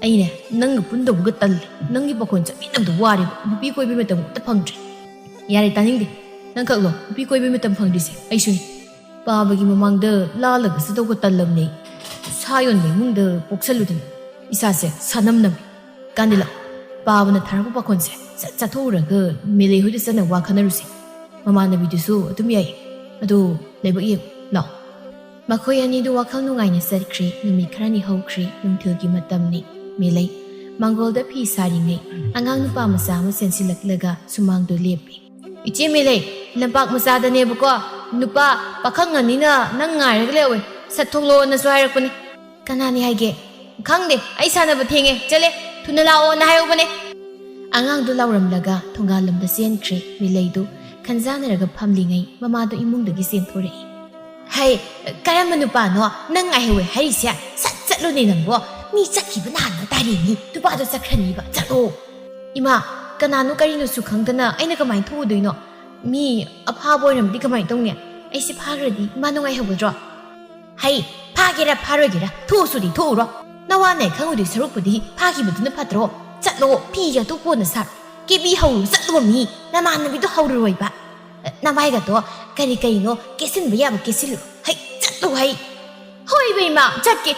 ꯑꯩꯅꯦ, ꯅꯪꯒ ꯄꯨꯟꯗꯧꯕꯒ ꯇꯜꯂꯦ꯫ ꯅꯪꯒꯤ ꯄꯥꯈꯣꯟ ꯆꯠꯃꯤꯟꯅꯕꯗ ꯋꯥꯔꯦꯕ꯫ ꯅꯨꯄꯤ ꯀꯣꯏꯕꯩ ꯃꯇꯝ ꯑꯝꯇ ꯐꯪꯗ꯭ꯔꯦ꯫" "ꯌꯥꯔꯦ, ꯇꯥꯅꯤꯡꯗꯦ꯫ ꯅꯪꯈꯛꯂꯣ ꯅꯨꯄꯤ ꯀꯣꯏꯕꯩ ꯃꯇꯝ ꯐꯪꯗ꯭ꯔꯤꯁꯦ? ꯑꯩꯁꯨꯅꯤ꯫ ꯄꯥꯕꯒꯤ ꯃꯃꯥꯡꯗ ꯂꯥꯜꯂꯒ ꯆꯠꯇꯧꯕ ꯇꯜꯂꯕꯅꯦ꯫ ꯁꯥ ꯌꯣꯟꯕ ꯏꯃꯨꯡꯗ ꯄꯣꯛꯁꯜꯂꯨꯗꯅ ꯏꯁꯥꯁꯦ ꯁꯥꯅꯝꯅꯝꯃꯦ꯫ ꯀꯥꯟꯗꯤꯂꯥ, ꯄꯥꯕꯅ ꯊꯥꯔꯛꯄ ꯄꯥꯈꯣꯟꯁꯦ ꯁꯠ ꯆꯥꯊꯣꯛꯎꯔꯒ ꯃꯦꯂꯩ ꯍꯣꯏꯗ ꯆꯠꯅ ꯋꯥ ꯈꯟꯅꯔꯨꯁꯦ꯫ ꯃꯃꯥꯟꯅꯕꯤꯗꯨꯁꯨ ꯑꯗꯨꯝ ꯌꯥꯏ꯫ ꯑꯗꯣ ꯂꯥꯏꯕꯛ ꯌꯦꯡꯉꯨ ꯂꯥꯛꯑꯣ꯫" ꯃꯈꯣꯏ ꯑꯅꯤꯗꯨ ꯋꯥꯈꯜ ꯅꯨꯡꯉꯥꯏꯅ ꯆꯠꯈ꯭ꯔꯦ꯫ ꯅꯨꯃꯤꯠ ꯈꯔꯅꯤ ꯍꯧꯈ꯭ꯔꯦ꯫ ꯅꯨꯡꯊꯤꯜꯒꯤ ꯃꯇꯝꯅꯤ꯫ ꯃꯦꯂꯩ ꯃꯥꯡꯒꯣꯜꯗ ꯐꯤ ꯁꯥꯔꯤꯉꯩ ꯑꯉꯥꯡ ꯅꯨꯄꯥ ꯃꯆꯥ ꯑꯃ ꯆꯦꯟꯁꯤꯜꯂꯛꯂꯒ ꯁꯨꯃꯥꯡꯗꯣ ꯂꯦꯞꯄꯤ꯫ "ꯏꯆꯦ ꯃꯦꯂꯩ, ꯂꯝꯄꯥꯛ ꯃꯆꯥꯗꯅꯦꯕꯀꯣ, ꯅꯨꯄꯥ ꯄꯥꯈꯪ ꯑꯅꯤꯅ ꯅꯪ ꯉꯥꯏꯔꯒ ꯂꯩꯍꯧꯋꯦ꯫ ꯁꯠ ꯊꯣꯛꯂꯛꯑꯣꯅꯁꯨ ꯍꯥꯏꯔꯛꯄꯅꯦ꯫" "ꯀꯅꯥꯅꯤ ꯍꯥꯏꯒꯦ?" "ꯈꯪꯗꯦ, ꯑꯩ ꯁꯥꯟꯅꯕ ꯊꯦꯡꯉꯦ, ꯆꯠꯂꯦ, ꯊꯨꯅ ꯂꯥꯛꯑꯣꯅ ꯍꯥꯏꯍꯧꯕꯅꯦ꯫" ꯑꯉꯥꯡꯗꯨ ꯂꯥꯎꯔꯝꯂꯒ ꯊꯣꯡꯒꯥꯜꯂꯣꯝꯗ ꯆꯦꯟꯈ꯭ꯔꯦ꯫ ꯃꯦꯂꯩꯗꯨ ꯈꯟꯖꯥꯟꯅꯔꯒ ꯐꯝꯂꯤꯉꯩ ꯃꯃꯥꯗꯨ ꯏꯃꯨꯡꯗꯒꯤ ꯆꯦꯟꯊꯣꯔꯛꯏ꯫ "ꯍꯩ, ꯀꯔꯝꯕ ꯅꯨꯄꯥꯅꯣ ꯅꯪ ꯉꯥꯏꯍꯧꯋꯦ ꯍꯥꯏꯔꯤꯁꯦ? ꯁꯠ ꯆꯠꯂꯨꯅꯦ ꯅꯪꯕꯣ꯫ ꯃꯤ ꯆꯠꯈꯤꯕ ꯅꯍꯥꯟꯅ ꯇꯥꯔꯦꯅꯤ꯫ ꯅꯨꯄꯥꯗꯣ ꯆꯠꯈ꯭ꯔꯅꯤꯕ꯫ ꯆꯠꯂꯣ꯫" "ꯏꯃꯥ, ꯀꯅꯥꯅꯣ ꯀꯔꯤꯅꯣꯁꯨ ꯈꯪꯗꯅ ꯑꯩꯅ ꯀꯃꯥꯏꯅ ꯊꯣꯛꯎꯗꯣꯏꯅꯣ? ꯃꯤ ꯑꯐꯥꯕ ꯑꯣꯏꯔꯝꯃꯗꯤ ꯀꯃꯥꯏꯅ ꯇꯧꯅꯤ? ꯑꯩꯁꯦ ꯐꯥꯈ꯭ꯔꯗꯤ ꯏꯃꯥ ꯅꯨꯡꯉꯥꯏꯍꯧꯒꯗ꯭ꯔꯣ?" "ꯍꯩ, ꯐꯥꯒꯦꯔꯥ ꯐꯥꯔꯣꯏꯒꯦꯔꯥ, ꯊꯣꯛꯎꯁꯨꯗꯤ ꯊꯣꯛꯎꯔꯣ꯫ ꯅꯋꯥꯅ ꯈꯪꯉꯨꯗꯣꯏ ꯁꯔꯨꯛꯄꯨꯗꯤ ꯐꯥꯈꯤꯕꯗꯨꯅ ꯐꯠꯇ꯭ꯔꯣ? ꯆꯠꯂꯣ, ꯐꯤ ꯑꯇꯣꯞꯄ ꯁꯥꯔꯣ꯫ ꯀꯦꯕꯤ ꯍꯧꯔꯨ, ꯆꯠꯂꯣ ꯃꯤ꯫ ꯅꯃꯥꯟꯅꯕꯤꯗꯣ ꯍꯧꯔꯨꯔꯣꯏꯕ꯫ ꯅꯃꯥꯏꯒꯗꯣ ꯀꯔꯤ ꯀꯔꯤꯅꯣ ꯀꯦꯁꯤꯟꯕ ꯌꯥꯕ ꯀꯦꯁꯤꯜꯂꯨ꯫ ꯍꯩ, ꯆꯠꯂꯣ ꯍꯩ꯫" "ꯍꯣꯏꯕ ꯏꯃꯥ, ꯆꯠꯀꯦ꯫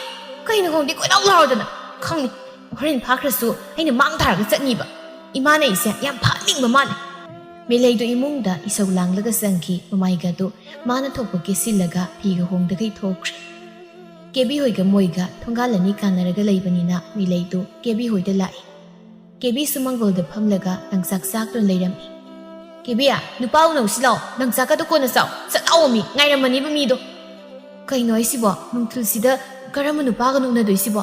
ꯀꯩꯅꯣ ꯈꯪꯗꯦ, ꯀꯣꯏꯂꯥꯎ ꯂꯥꯎꯔꯗꯅ꯫ ꯈꯪꯅꯤ, ꯍꯣꯔꯦꯟ ꯐꯥꯈ꯭ꯔꯁꯨ ꯑꯩꯅ ꯃꯥꯡ ꯊꯥꯔꯒ ꯆꯠꯅꯤꯕ꯫ ꯏꯃꯥꯅ ꯑꯩꯁꯦ ꯌꯥꯝ ꯐꯥꯅꯤꯡꯕ ꯃꯥꯜꯂꯦ꯫" ꯃꯤꯂꯩꯗꯨ ꯏꯃꯨꯡꯗ ꯏꯁꯧ ꯂꯥꯡꯂꯒ ꯆꯪꯈꯤ꯫ ꯃꯃꯥꯏꯒꯗꯨ ꯃꯥꯅ ꯊꯣꯛꯄ ꯀꯦꯁꯤꯜꯂꯒ ꯐꯤꯒ ꯍꯣꯡꯗꯈꯩ ꯊꯣꯛꯈ꯭ꯔꯦ꯫ ꯀꯦꯕꯤ ꯍꯣꯏꯒ ꯃꯣꯏꯒ ꯊꯣꯡꯒꯥꯜ ꯑꯅꯤ ꯀꯥꯟꯅꯔꯒ ꯂꯩꯕꯅꯤꯅ ꯃꯤꯂꯩꯗꯨ ꯀꯦꯕꯤ ꯍꯣꯏꯗ ꯂꯥꯛꯏ꯫ ꯀꯦꯕꯤꯁꯨ ꯃꯪꯒꯣꯜꯗ ꯐꯝꯂꯒ ꯂꯪꯆꯥꯛ ꯆꯥꯛꯇꯨꯅ ꯂꯩꯔꯝꯃꯤ꯫ "ꯀꯦꯕꯤ, ꯅꯨꯄꯥ ꯎꯅꯧꯁꯤ ꯂꯥꯛꯑꯣ, ꯂꯪꯆꯥꯛꯀꯗꯣ ꯀꯣꯟꯅ ꯆꯥꯎ, ꯆꯠ ꯂꯥꯛꯑꯣ, ꯃꯤ ꯉꯥꯏꯔꯝꯃꯅꯤꯕ ꯃꯤꯗꯣ꯫ ꯀꯩꯅꯣ ꯍꯥꯏꯁꯤꯕꯣ, ꯅꯨꯡꯊꯤꯜꯁꯤꯗ ꯀꯔꯝꯕ ꯅꯨꯄꯥꯒꯅꯣ ꯎꯅꯗꯣꯏꯁꯤꯕꯣ?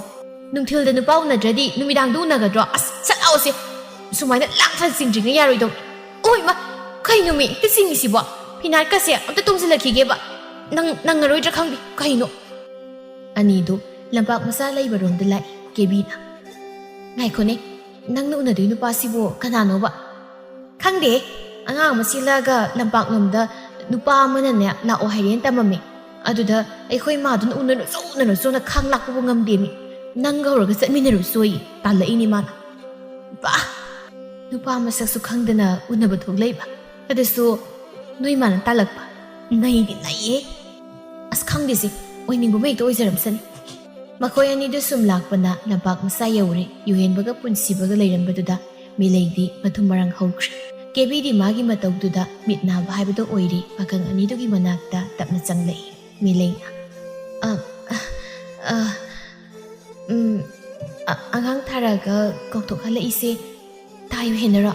ꯅꯨꯡꯊꯤꯜꯗ ꯅꯨꯄꯥ ꯎꯅꯗ꯭ꯔꯗꯤ ꯅꯨꯃꯤꯗꯥꯡꯗ ꯎꯅꯒꯗ꯭ꯔꯣ? ꯑꯁ, ꯁꯠ ꯂꯥꯛꯑꯣꯁꯦ, ꯁꯨꯃꯥꯏꯅ ꯂꯥꯡꯊꯅ ꯆꯤꯡꯗ꯭ꯔꯤꯉꯩ ꯌꯥꯔꯣꯏꯗꯧꯅꯤ꯫ ꯑꯣꯏ ꯃꯥ, ꯀꯩꯅꯣ ꯃꯤ ꯍꯦꯛꯇ ꯆꯤꯡꯉꯤꯁꯤꯕꯣ? ꯐꯤꯅꯥꯠꯀꯁꯦ ꯑꯝꯇ ꯇꯣꯡꯁꯤꯜꯂꯛꯈꯤꯒꯦꯕ, ꯅꯪ ꯅꯪꯉꯔꯣꯏꯗ꯭ꯔꯥ ꯈꯪꯗꯦ, ꯀꯩꯅꯣ?" ꯑꯅꯤꯗꯨ ꯂꯝꯄꯥꯛ ꯃꯆꯥ ꯂꯩꯕꯔꯣꯝꯗ ꯂꯥꯛꯏ꯫ ꯀꯦꯕꯤꯅ, "ꯉꯥꯏꯈꯣꯅꯦ, ꯅꯪꯅ ꯎꯅꯗꯣꯏ ꯅꯨꯄꯥꯁꯤꯕꯨ ꯀꯅꯥꯅꯣꯕ?" "ꯈꯪꯗꯦ, ꯑꯉꯥꯡ ꯑꯃ ꯆꯦꯜꯂꯛꯑꯒ ꯂꯝꯄꯥꯛꯂꯣꯝꯗ ꯅꯨꯄꯥ ꯑꯃꯅꯅꯦ ꯂꯥꯛꯑꯣ ꯍꯥꯏꯔꯦꯅ ꯇꯝꯃꯝꯃꯦ꯫ ꯑꯗꯨꯗ ꯑꯩꯈꯣꯏ ꯃꯥꯗꯨꯅ ꯎꯅꯔꯨꯆꯣ, ꯎꯅꯔꯨꯆꯣꯅ ꯈꯥꯡ ꯂꯥꯛꯄꯕꯨ ꯉꯝꯗꯦꯃꯤ꯫ ꯅꯪꯒ ꯍꯧꯔꯒ ꯆꯠꯃꯤꯟꯅꯔꯨꯆꯣꯌꯦ, ꯇꯥꯜꯂꯛꯏꯅꯦ ꯃꯥꯅ꯫ ꯕꯥ! ꯅꯨꯄꯥ ꯃꯁꯛꯁꯨ ꯈꯪꯗꯅ ꯎꯅꯕ ꯊꯣꯛꯂꯛꯏꯕ, ꯑꯗꯨꯁꯨ ꯅꯣꯏ ꯃꯥꯅ ꯇꯥꯜꯂꯛꯄ꯫ ꯅꯩꯗꯤ ꯅꯩꯌꯦ꯫ ꯑꯁ, ꯈꯪꯗꯦꯁꯦ, ꯑꯣꯏꯅꯤꯡꯕ ꯑꯃ ꯍꯦꯛꯇ ꯑꯣꯏꯖꯔꯝꯁꯅꯤ꯫" ꯃꯈꯣꯏ ꯑꯅꯤꯗꯨ ꯁꯨꯝ ꯂꯥꯛꯄꯅ ꯂꯝꯄꯥꯛ ꯃꯆꯥ ꯌꯧꯔꯦ꯫ ꯌꯨꯍꯦꯟꯕꯒ ꯄꯨꯟꯁꯤꯕꯒ ꯂꯩꯔꯝꯕꯗꯨꯗ ꯃꯤꯂꯩꯗꯤ ꯃꯊꯨꯝ ꯃꯔꯥꯡ ꯍꯧꯈ꯭ꯔꯦ꯫ ꯀꯦꯕꯤꯗꯤ ꯃꯥꯒꯤ ꯃꯇꯧꯗꯨꯗ ꯃꯤꯠ ꯅꯥꯕ ꯍꯥꯏꯕꯗꯣ ꯑꯣꯏꯔꯦ꯫ ꯄꯥꯈꯪ ꯑꯅꯤꯗꯨꯒꯤ ꯃꯅꯥꯛꯇ ꯇꯞꯅ ꯆꯪꯂꯛꯏ ꯃꯤꯂꯩꯅ꯫ "ꯑ, ꯑ, ꯑ, ꯎꯝ, ꯑ, ꯑꯉꯥꯡ ꯊꯥꯔꯛꯑꯒ ꯀꯧꯊꯣꯛꯍꯜꯂꯛꯏꯁꯦ ꯇꯥ ꯌꯨꯍꯦꯟꯅꯔꯣ?"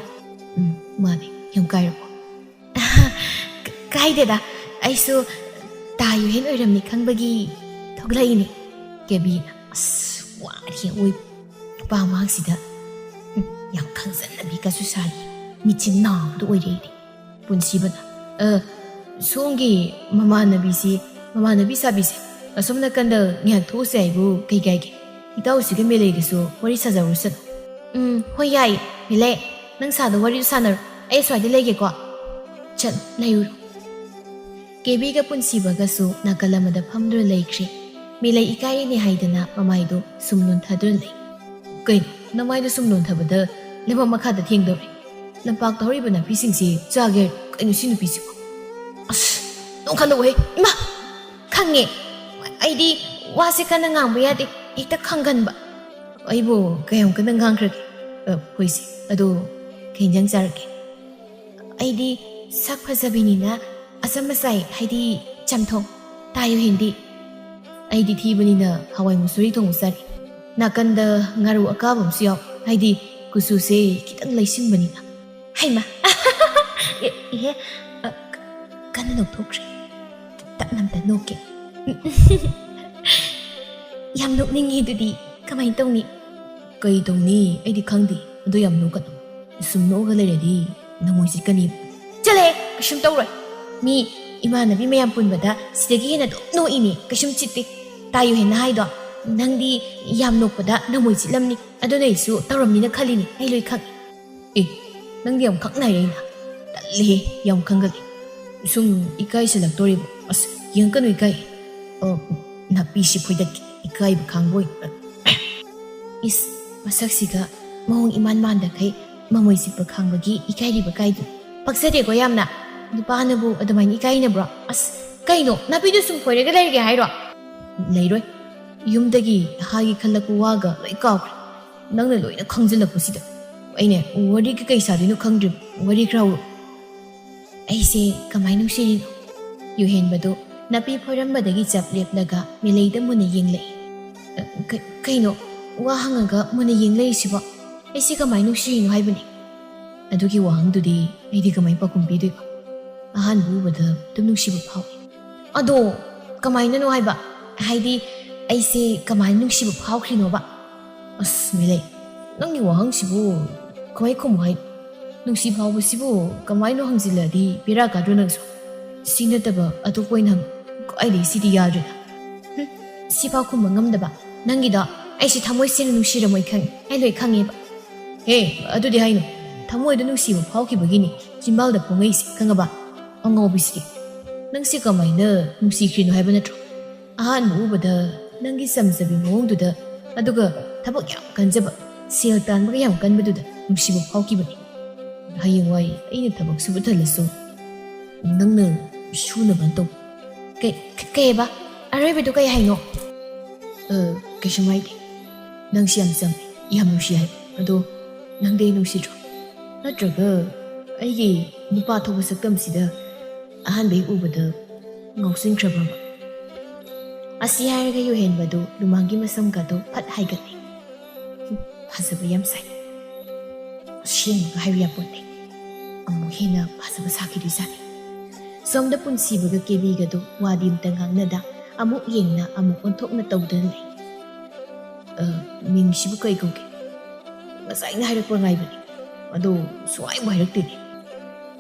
"ꯎꯝ, ꯃꯥꯅꯦ, ꯌꯥꯝ ꯀꯥꯏꯔꯕꯣ?" "ꯀ-, ꯀꯥꯏꯗꯦꯗ, ꯑꯩꯁꯨ ꯇꯥ ꯌꯨꯍꯦꯟ ꯑꯣꯏꯔꯝꯅꯤ ꯈꯪꯕꯒꯤ ꯊꯣꯛꯂꯛꯏꯅꯦ꯫" ꯀꯦꯕꯤꯅ, "ꯑꯁ, ꯋꯥꯔꯤ ꯑꯣꯏꯕ ꯅꯨꯄꯥ ꯑꯃꯥꯡꯁꯤꯗ, ꯎꯝ, ꯌꯥꯝ ꯈꯪꯖꯟꯅꯕꯤꯒꯁꯨ ꯁꯥꯔꯤ, ꯃꯤꯆꯤꯟ ꯅꯥꯕꯗꯣ ꯑꯣꯏꯔꯦ ꯑꯩꯗꯤ꯫" ꯄꯨꯟꯁꯤꯕꯅ, "ꯑ, ꯁꯣꯝꯒꯤ ꯃꯃꯥꯟꯅꯕꯤꯁꯤ, ꯃꯃꯥꯟꯅꯕꯤ ꯁꯥꯕꯤꯁꯦ, ꯑꯁꯣꯝ ꯅꯥꯀꯟꯗ ꯉꯥꯏꯍꯥꯛ ꯊꯣꯛꯎꯁꯦ ꯍꯥꯏꯕꯨ ꯀꯩ ꯀꯥꯏꯒꯦ? ꯏꯇꯥꯎꯁꯤꯒ ꯃꯦꯂꯩꯒꯁꯨ ꯋꯥꯔꯤ ꯁꯥꯖꯍꯧꯔꯁꯅꯨ꯫" "ꯎꯝ, ꯍꯣꯏ, ꯌꯥꯏ꯫ ꯃꯦꯂꯩ, ꯅꯪ ꯁꯥꯗꯣ ꯋꯥꯔꯤꯗꯨ ꯁꯥꯟꯅꯔꯣ, ꯑꯩ ꯑꯁ꯭ꯋꯥꯏꯗ ꯂꯩꯒꯦꯀꯣ꯫ ꯆꯠ, ꯂꯩꯔꯨꯔꯣ꯫" ꯀꯦꯕꯤꯒ ꯄꯨꯟꯁꯤꯕꯒꯁꯨ ꯅꯥꯀꯜ ꯑꯃꯗ ꯐꯝꯗꯨꯅ ꯂꯩꯈ꯭ꯔꯦ꯫ ꯃꯦꯂꯩ ꯏꯀꯥꯏꯔꯤꯅꯦ ꯍꯥꯏꯗꯅ ꯃꯃꯥꯏꯗꯨ ꯁꯨꯝ ꯅꯣꯟꯊꯗꯨꯅ ꯂꯩ꯫ "ꯀꯩꯅꯣ, ꯅꯃꯥꯏꯗꯨ ꯁꯨꯝ ꯅꯣꯟꯊꯕꯗ ꯂꯩꯕꯥꯛ ꯃꯈꯥꯗ ꯊꯦꯡꯗꯧꯔꯦ꯫ ꯂꯝꯄꯥꯛꯇ ꯍꯧꯔꯤꯕ ꯅꯥꯄꯤꯁꯤꯡꯁꯤ ꯆꯥꯒꯦ ꯍꯥꯏꯔꯣ? ꯀꯩꯅꯣ ꯁꯤ ꯅꯨꯄꯤꯁꯤꯕꯨ? ꯑꯁ, ꯅꯣꯡꯈꯠꯂꯛꯑꯣꯍꯦ, ꯏꯃꯥ!" "ꯈꯪꯉꯦ꯫ ꯑꯩꯗꯤ ꯋꯥꯁꯦ ꯀꯟꯅ ꯉꯥꯡꯕ ꯌꯥꯗꯦ, ꯍꯦꯛꯇ ꯈꯪꯒꯟꯕ꯫" "ꯑꯩꯕꯨ ꯀꯌꯥꯝ ꯀꯟꯅ ꯉꯥꯡꯈ꯭ꯔꯒꯦ?" "ꯑ, ꯍꯣꯏꯁꯦ, ꯑꯗꯣ ꯀꯩ ꯏꯟꯖꯥꯡ ꯆꯥꯔꯒꯦ?" ꯑꯩꯗꯤ ꯁꯛ ꯐꯖꯕꯤꯅꯤꯅ ꯑꯆꯝ ꯑꯆꯥꯏ, ꯍꯥꯏꯗꯤ ꯆꯝꯊꯣꯡ꯫ ꯇꯥꯏꯌꯨ ꯍꯦꯟꯗꯤ꯫ ꯑꯩꯗꯤ ꯊꯤꯕꯅꯤꯅ ꯍꯋꯥꯏ ꯃꯨꯁꯨꯔꯤ ꯊꯣꯡꯕ ꯆꯥꯔꯤ꯫ ꯅꯥꯀꯟꯗ ꯉꯥꯔꯨ ꯑꯀꯥꯕ ꯑꯃꯁꯨ ꯌꯥꯎ, ꯍꯥꯏꯗꯤ ꯀꯨꯆꯨꯁꯦ ꯈꯤꯇꯪ ꯂꯩꯁꯤꯡꯕꯅꯤꯅ꯫ ꯍꯩꯃ! ꯏ-, ꯏꯍꯦ, ꯑ, ꯀ-, ꯀꯟꯅ ꯅꯣꯛꯊꯣꯛꯈ꯭ꯔꯦ꯫ ꯇꯞꯅ ꯑꯝꯇ ꯅꯣꯛꯀꯦ꯫ ꯌꯥꯝ ꯅꯣꯛꯅꯤꯡꯉꯤ ꯑꯗꯨꯗꯤ꯫ ꯀꯃꯥꯏꯅ ꯇꯧꯅꯤ? ꯀꯩ ꯇꯧꯅꯤ? ꯑꯩꯗꯤ ꯈꯪꯗꯦ꯫ ꯑꯗꯣ ꯌꯥꯝ ꯅꯣꯛꯀꯅꯨ꯫ ꯁꯨꯝ ꯅꯣꯛꯑꯒ ꯂꯩꯔꯗꯤ ꯅꯃꯣꯏ ꯆꯤꯠꯀꯅꯤ꯫ ꯆꯠꯂꯦ! ꯀꯩꯁꯨꯝ ꯇꯧꯔꯣꯏ꯫ ꯃꯤ ꯏꯃꯥꯟꯅꯕꯤ ꯃꯌꯥꯝ ꯄꯨꯟꯕꯗ ꯁꯤꯗꯒꯤ ꯍꯦꯟꯅ ꯑꯗꯨꯝ ꯅꯣꯛꯏꯅꯦ꯫ ꯀꯩꯁꯨꯝ ꯆꯤꯠꯇꯦ꯫ ꯇꯥꯏꯌꯨ ꯍꯦꯟꯅ ꯍꯥꯏꯗꯣ꯫ ꯅꯪꯗꯤ ꯌꯥꯝ ꯅꯣꯛꯄꯗ ꯅꯃꯣꯏ ꯆꯤꯠꯂꯝꯅꯤ꯫ ꯑꯗꯨꯅ ꯑꯩꯁꯨ ꯇꯧꯔꯝꯅꯤꯅ ꯈꯜꯂꯤꯅꯦ꯫ ꯑꯩ ꯂꯣꯏ ꯈꯪꯉꯦ꯫ ꯑꯦ, ꯅꯪꯗꯤ ꯌꯥꯝ ꯈꯪꯅ ꯍꯥꯏꯔꯛꯏꯅ꯫ ꯇꯜꯂꯤꯍꯦ, ꯌꯥꯝ ꯈꯪꯒꯜꯂꯤ꯫ ꯁꯨꯝ ꯏꯀꯥꯏꯁꯜꯂꯛꯇꯣꯔꯤꯕ꯫ ꯑꯁ, ꯌꯦꯡꯉꯛꯀꯅꯨ ꯏꯀꯥꯏ꯫ ꯑꯣ, ꯅꯥꯄꯤꯁꯤ ꯐꯣꯏꯗꯠꯀꯦ꯫ ꯏꯀꯥꯏꯕ ꯈꯥꯡꯕ ꯑꯣꯏꯅ꯫ ꯏꯁ, ꯃꯁꯛꯁꯤꯒ ꯃꯑꯣꯡ ꯏꯃꯥꯟ ꯃꯥꯟꯗꯈꯩ ꯃꯃꯣꯏ ꯆꯤꯠꯄ ꯈꯥꯡꯕꯒꯤ ꯏꯀꯥꯏꯔꯤꯕ ꯀꯥꯏꯗꯨ꯫ ꯄꯛꯆꯗꯦꯀꯣ ꯌꯥꯝꯅ꯫ ꯅꯨꯄꯥꯅꯕꯨ ꯑꯗꯨꯃꯥꯏꯅ ꯏꯀꯥꯏꯅꯕ꯭ꯔꯣ? ꯑꯁ, ꯀꯩꯅꯣ, ꯅꯥꯄꯤꯗꯨ ꯁꯨꯝ ꯐꯣꯏꯔꯒ ꯂꯩꯔꯒꯦ ꯍꯥꯏꯔꯣ? ꯂꯩꯔꯣꯏ꯫ ꯌꯨꯝꯗꯒꯤ ꯍꯥꯏꯒꯦ ꯈꯜꯂꯛꯄ ꯋꯥꯒ ꯂꯣꯏ ꯀꯥꯎꯈ꯭ꯔꯦ꯫ ꯅꯪꯅ ꯂꯣꯏꯅ ꯈꯪꯖꯤꯜꯂꯛꯄꯁꯤꯗ꯫ ꯑꯩꯅꯦ, ꯋꯥꯔꯤ ꯀꯩꯀꯩ ꯁꯥꯗꯣꯏꯅꯣ ꯈꯪꯗ꯭ꯔꯤꯕ꯫ ꯋꯥꯔꯤ ꯈꯔ ꯍꯧꯔꯣ꯫ ꯑꯩꯁꯦ ꯀꯃꯥꯏ ꯅꯨꯡꯁꯤꯔꯤꯅꯣ? ꯌꯨꯍꯦꯟꯕꯗꯨ ꯅꯥꯄꯤ ꯐꯣꯏꯔꯝꯕꯗꯒꯤ ꯆꯞ ꯂꯦꯞꯂꯒ ꯃꯤꯂꯩꯗ ꯃꯨꯟꯅ ꯌꯦꯡꯂꯛꯏ꯫ ꯑ, ꯀ-, ꯀꯩꯅꯣ? ꯋꯥ ꯍꯪꯉꯒ ꯃꯨꯟꯅ ꯌꯦꯡ ꯂꯩꯔꯤꯁꯤꯕꯣ? ꯑꯩꯁꯦ ꯀꯃꯥꯏ ꯅꯨꯡꯁꯤꯔꯤꯅꯣ ꯍꯥꯏꯕꯅꯤ? ꯑꯗꯨꯒꯤ ꯋꯥꯍꯪꯗꯨꯗꯤ ꯑꯩꯗꯤ ꯀꯃꯥꯏ ꯄꯥꯎꯈꯨꯝ ꯄꯤꯗꯣꯏꯕ? ꯑꯍꯥꯟꯕ ꯎꯕꯗ ꯑꯗꯨꯝ ꯅꯨꯡꯁꯤꯕ ꯐꯥꯎꯏ꯫ ꯑꯗꯣ ꯀꯃꯥꯏꯅꯅꯣ ꯍꯥꯏꯕ? ꯍꯥꯏꯗꯤ ꯑꯩꯁꯦ ꯀꯃꯥꯏꯅ ꯅꯨꯡꯁꯤꯕ ꯐꯥꯎꯈ꯭ꯔꯤꯅꯣꯕ? ꯑꯁ, ꯃꯤꯂꯩ, ꯅꯪꯒꯤ ꯋꯥꯍꯪꯁꯤꯕꯨ ꯀꯃꯥꯏ ꯈꯨꯝꯃꯨ ꯍꯥꯏꯅꯣ? ꯅꯨꯡꯁꯤ ꯐꯥꯎꯕꯁꯤꯕꯨ ꯀꯃꯥꯏꯅꯣ ꯍꯪꯖꯤꯜꯂꯛꯑꯗꯤ ꯕꯦꯔꯥ ꯀꯥꯗ꯭ꯔꯣ ꯅꯪꯁꯨ? ꯁꯤ ꯅꯠꯇꯕ ꯑꯇꯣꯞꯄ ꯑꯣꯏꯅ ꯍꯪꯉꯨ꯫ ꯀꯥꯏꯗꯩ ꯁꯤꯗꯤ ꯌꯥꯗ꯭ꯔꯦꯗ꯫ ꯍꯨꯝ, ꯁꯤꯐꯥꯎ ꯈꯨꯝꯕ ꯉꯝꯗꯕ ꯅꯪꯒꯤꯗꯣ ꯑꯩꯁꯦ ꯊꯃꯣꯏ ꯁꯦꯡꯅ ꯅꯨꯡꯁꯤꯔꯝꯃꯣꯏ ꯈꯪꯉꯤ꯫ ꯑꯩ ꯂꯣꯏ ꯈꯪꯉꯦꯕ꯫ ꯍꯦ, ꯑꯗꯨꯗꯤ ꯍꯥꯏꯅꯨ꯫ ꯊꯃꯣꯏꯗ ꯅꯨꯡꯁꯤꯕ ꯐꯥꯎꯈꯤꯕꯒꯤꯅꯤ ꯆꯤꯝꯕꯥꯜꯗ ꯐꯣꯡꯉꯛꯏꯁꯦ, ꯈꯪꯉꯕ? ꯑꯉꯥꯎꯕꯤꯁꯤꯗꯤ꯫ ꯅꯪꯁꯦ ꯀꯃꯥꯏꯅ ꯅꯨꯡꯁꯤꯈ꯭ꯔꯤꯅꯣ ꯍꯥꯏꯕ ꯅꯠꯇ꯭ꯔꯣ? ꯑꯍꯥꯟꯕ ꯎꯕꯗ ꯅꯪꯒꯤ ꯆꯝꯖꯕꯤ ꯃꯑꯣꯡꯗꯨꯗ, ꯑꯗꯨꯒ ꯊꯕꯛ ꯌꯥꯝ ꯀꯟꯖꯕ, ꯁꯦꯜ ꯇꯥꯟꯕꯒ ꯌꯥꯝ ꯀꯟꯕꯗꯨꯗ ꯅꯨꯡꯁꯤꯕ ꯐꯥꯎꯈꯤꯕꯅꯤ꯫ ꯍꯌꯦꯡꯋꯥꯏ ꯑꯩꯅ ꯊꯕꯛ ꯁꯨꯕ ꯊꯜꯂꯁꯨ ꯅꯪꯅ ꯁꯨꯅꯕ ꯇꯧ꯫ ꯀꯩ-, ꯀꯩꯑꯕ? ꯑꯔꯣꯏꯕꯗꯨ ꯀꯩ ꯍꯥꯏꯅꯣ? ꯑ, ꯀꯩꯁꯨꯝ ꯍꯥꯏꯗꯦ꯫ ꯅꯪꯁꯤ ꯌꯥꯝ ꯆꯝꯃꯤ, ꯌꯥꯝ ꯅꯨꯡꯁꯤ ꯍꯥꯏꯕ꯫ ꯑꯗꯣ ꯅꯪꯗꯤ ꯑꯩ ꯅꯨꯡꯁꯤꯗ꯭ꯔꯣ? ꯅꯠꯇ꯭ꯔꯒ ꯑꯩꯒꯤ ꯅꯨꯄꯥ ꯊꯣꯛꯄ ꯁꯛꯇꯝꯁꯤꯗ ꯑꯍꯥꯟꯕ ꯍꯦꯛ ꯎꯕꯗ ꯉꯥꯎꯁꯤꯟꯈ꯭ꯔꯕ ꯑꯃ꯫ ꯑꯁꯤ ꯍꯥꯏꯔꯒ ꯌꯨꯍꯦꯟꯕꯗꯨ ꯂꯨꯃꯥꯡꯒꯤ ꯃꯁꯝꯒꯗꯨ ꯐꯠ ꯍꯥꯏꯒꯠꯂꯦ꯫ "ꯐꯖꯕ ꯌꯥꯝ ꯁꯥꯏ꯫ ꯑꯁꯦꯡꯕꯒ ꯍꯥꯏꯕ ꯌꯥꯄꯣꯠꯇꯦ꯫ ꯑꯃꯨꯛ ꯍꯦꯟꯅ ꯐꯖꯕ ꯁꯥꯈꯤꯗꯣꯏꯖꯥꯠꯅꯤ꯫" ꯁꯣꯝꯗ ꯄꯨꯟꯁꯤꯕꯒ ꯀꯦꯕꯤꯒꯗꯨ ꯋꯥꯗꯤ ꯑꯝꯇ ꯉꯥꯡꯅꯗ, ꯑꯃꯨꯛ ꯌꯦꯡꯅ ꯑꯃꯨꯛ ꯑꯣꯟꯊꯣꯛꯅ ꯇꯧꯗꯨꯅ ꯂꯩ꯫ "ꯑ, ꯃꯤꯡꯁꯤꯕꯨ ꯀꯩ ꯀꯧꯒꯦ? ꯉꯁꯥꯏꯅ ꯍꯥꯏꯔꯛꯄ ꯉꯥꯏꯕꯅꯤ꯫ ꯑꯗꯣ ꯁꯨꯡꯍꯥꯏꯕꯨ ꯍꯥꯏꯔꯛꯇꯦꯅꯦ꯫"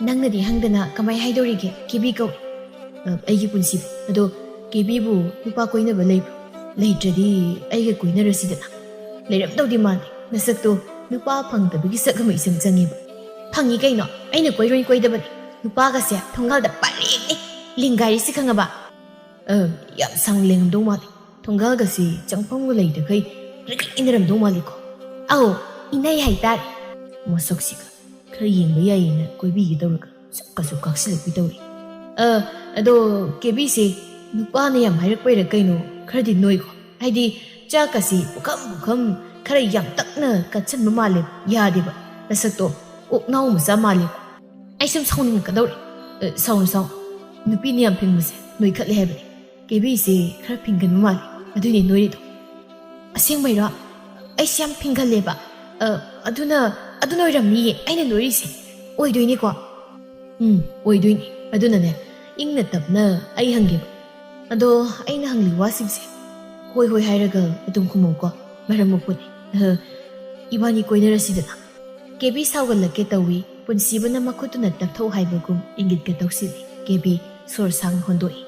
"ꯅꯪꯅꯗꯤ ꯍꯪꯗꯅ ꯀꯃꯥꯏ ꯍꯥꯏꯗꯧꯔꯤꯒꯦ? ꯀꯦꯕꯤ ꯀꯧꯏ꯫" "ꯑ, ꯑꯩꯒꯤ ꯄꯨꯟꯁꯤꯕꯨ꯫ ꯑꯗꯣ ꯀꯦꯕꯤꯕꯨ ꯅꯨꯄꯥ ꯀꯣꯏꯅꯕ ꯂꯩꯕ꯭ꯔꯣ? ꯂꯩꯇ꯭ꯔꯗꯤ ꯑꯩꯒ ꯀꯣꯏꯅꯔꯁꯤꯗꯅ꯫" "ꯂꯩꯔꯝꯗꯧꯗꯤ ꯃꯥꯟꯗꯦ꯫ ꯅꯁꯛꯇꯣ ꯅꯨꯄꯥ ꯐꯪꯗꯕꯒꯤ ꯁꯛ ꯑꯃ ꯏꯆꯪ ꯆꯪꯉꯦꯕ꯫" "ꯐꯪꯉꯤ ꯀꯩꯅꯣ, ꯑꯩꯅ ꯀꯣꯏꯔꯣꯏ ꯀꯣꯏꯗꯕꯅꯤ꯫ ꯅꯨꯄꯥꯒꯁꯦ ꯊꯣꯡꯒꯥꯜꯗ ꯄꯔꯦꯡꯅꯤ ꯂꯤꯡꯒꯥꯏꯔꯤꯁꯤ ꯈꯪꯉꯕ?" "ꯑ, ꯌꯥꯝ ꯁꯥꯡꯅ ꯂꯦꯡꯉꯝꯗꯧ ꯃꯥꯜꯂꯤ꯫ ꯊꯣꯡꯒꯥꯜꯒꯁꯤ ꯆꯪꯐꯝꯒ ꯂꯩꯇꯈꯩ ꯔꯤꯛ ꯔꯤꯛ ꯏꯟꯅꯔꯝꯗꯧ ꯃꯥꯜꯂꯤꯀꯣ꯫" "ꯑꯧ, ꯏꯟꯅꯩ ꯍꯥꯏꯇꯥꯔꯦ꯫" ꯃꯁꯛꯁꯤꯒ ꯈꯔ ꯌꯦꯡꯕ ꯌꯥꯏꯌꯦꯅ ꯀꯣꯏꯕꯤꯒꯦ ꯇꯧꯔꯒ ꯁꯛꯀꯁꯨ ꯀꯥꯛꯁꯤꯜꯂꯛꯄꯤ ꯇꯧꯔꯤ꯫ "ꯑ, ꯑꯗꯣ ꯀꯦꯕꯤꯁꯦ ꯅꯨꯄꯥꯅ ꯌꯥꯝ ꯍꯥꯏꯔꯛꯄꯩꯔꯥ ꯀꯩꯅꯣ ꯈꯔꯗꯤ ꯅꯣꯏꯀꯣ꯫ ꯍꯥꯏꯗꯤ ꯆꯥꯛꯀꯁꯤ ꯄꯨꯈꯝ ꯄꯨꯈꯝ ꯈꯔ ꯌꯥꯝ ꯇꯛꯅ ꯀꯠꯁꯟꯕ ꯃꯥꯜꯂꯦ꯫ ꯌꯥꯗꯦꯕ꯫ ꯅꯁꯛꯇꯣ ꯑꯣꯛꯅꯥꯎ ꯃꯆꯥ ꯃꯥꯜꯂꯦ꯫" ꯑꯩ ꯁꯨꯝ ꯁꯥꯎꯅꯤꯡꯉꯛꯀꯗꯧꯔꯦ꯫ "ꯑ, ꯁꯥꯎꯅꯨ, ꯁꯥꯎꯅꯨ꯫ ꯅꯨꯄꯤꯅ ꯌꯥꯝ ꯐꯤꯡꯕꯁꯦ ꯅꯣꯏꯈꯠꯂꯦ ꯍꯥꯏꯕꯅꯦ꯫ ꯀꯦꯕꯤꯁꯦ ꯈꯔ ꯐꯤꯡꯒꯟꯕ ꯃꯥꯜꯂꯦ꯫ ꯑꯗꯨꯏꯅꯦ ꯅꯣꯏꯔꯤꯗꯣ꯫" "ꯑꯁꯦꯡꯕꯩꯔꯣ? ꯑꯩꯁꯦ ꯌꯥꯝ ꯐꯤꯡꯒꯜꯂꯦꯕ꯫ ꯑ, ꯑꯗꯨꯅ, ꯑꯗꯨꯅ ꯑꯣꯏꯔꯝꯅꯤꯌꯦ ꯑꯩꯅ ꯅꯣꯏꯔꯤꯁꯦ꯫" "ꯑꯣꯏꯗꯣꯏꯅꯤꯀꯣ?" "ꯎꯝ, ꯑꯣꯏꯗꯣꯏꯅꯤ꯫ ꯑꯗꯨꯅꯅꯦ, ꯏꯪꯅ ꯇꯞꯅ ꯑꯩ ꯍꯪꯒꯦꯕ꯫ ꯑꯗꯣ ꯑꯩꯅ ꯍꯪꯂꯤ ꯋꯥꯁꯤꯡꯁꯦ ꯍꯣꯏ ꯍꯣꯏ ꯍꯥꯏꯔꯒ ꯑꯗꯨꯝ ꯈꯨꯝꯃꯧꯀꯣ꯫ ꯃꯔꯝ ꯃꯣꯛꯄꯅꯤ꯫ ꯑ, ꯏꯕꯥꯅꯤ ꯀꯣꯏꯅꯔꯁꯤꯗꯅ꯫" ꯀꯦꯕꯤ ꯁꯥꯎꯒꯠꯂꯛꯀꯦ ꯇꯧꯏ꯫ ꯄꯨꯟꯁꯤꯕꯅ ꯃꯈꯨꯠꯇꯨꯅ ꯇꯞꯊꯧ ꯍꯥꯏꯕꯒꯨꯝ ꯏꯪꯒꯤꯠꯀ ꯇꯧꯁꯤꯜꯂꯤ꯫ ꯀꯦꯕꯤ ꯁꯣꯔ ꯁꯥꯡꯅ ꯍꯣꯟꯗꯣꯛꯏ꯫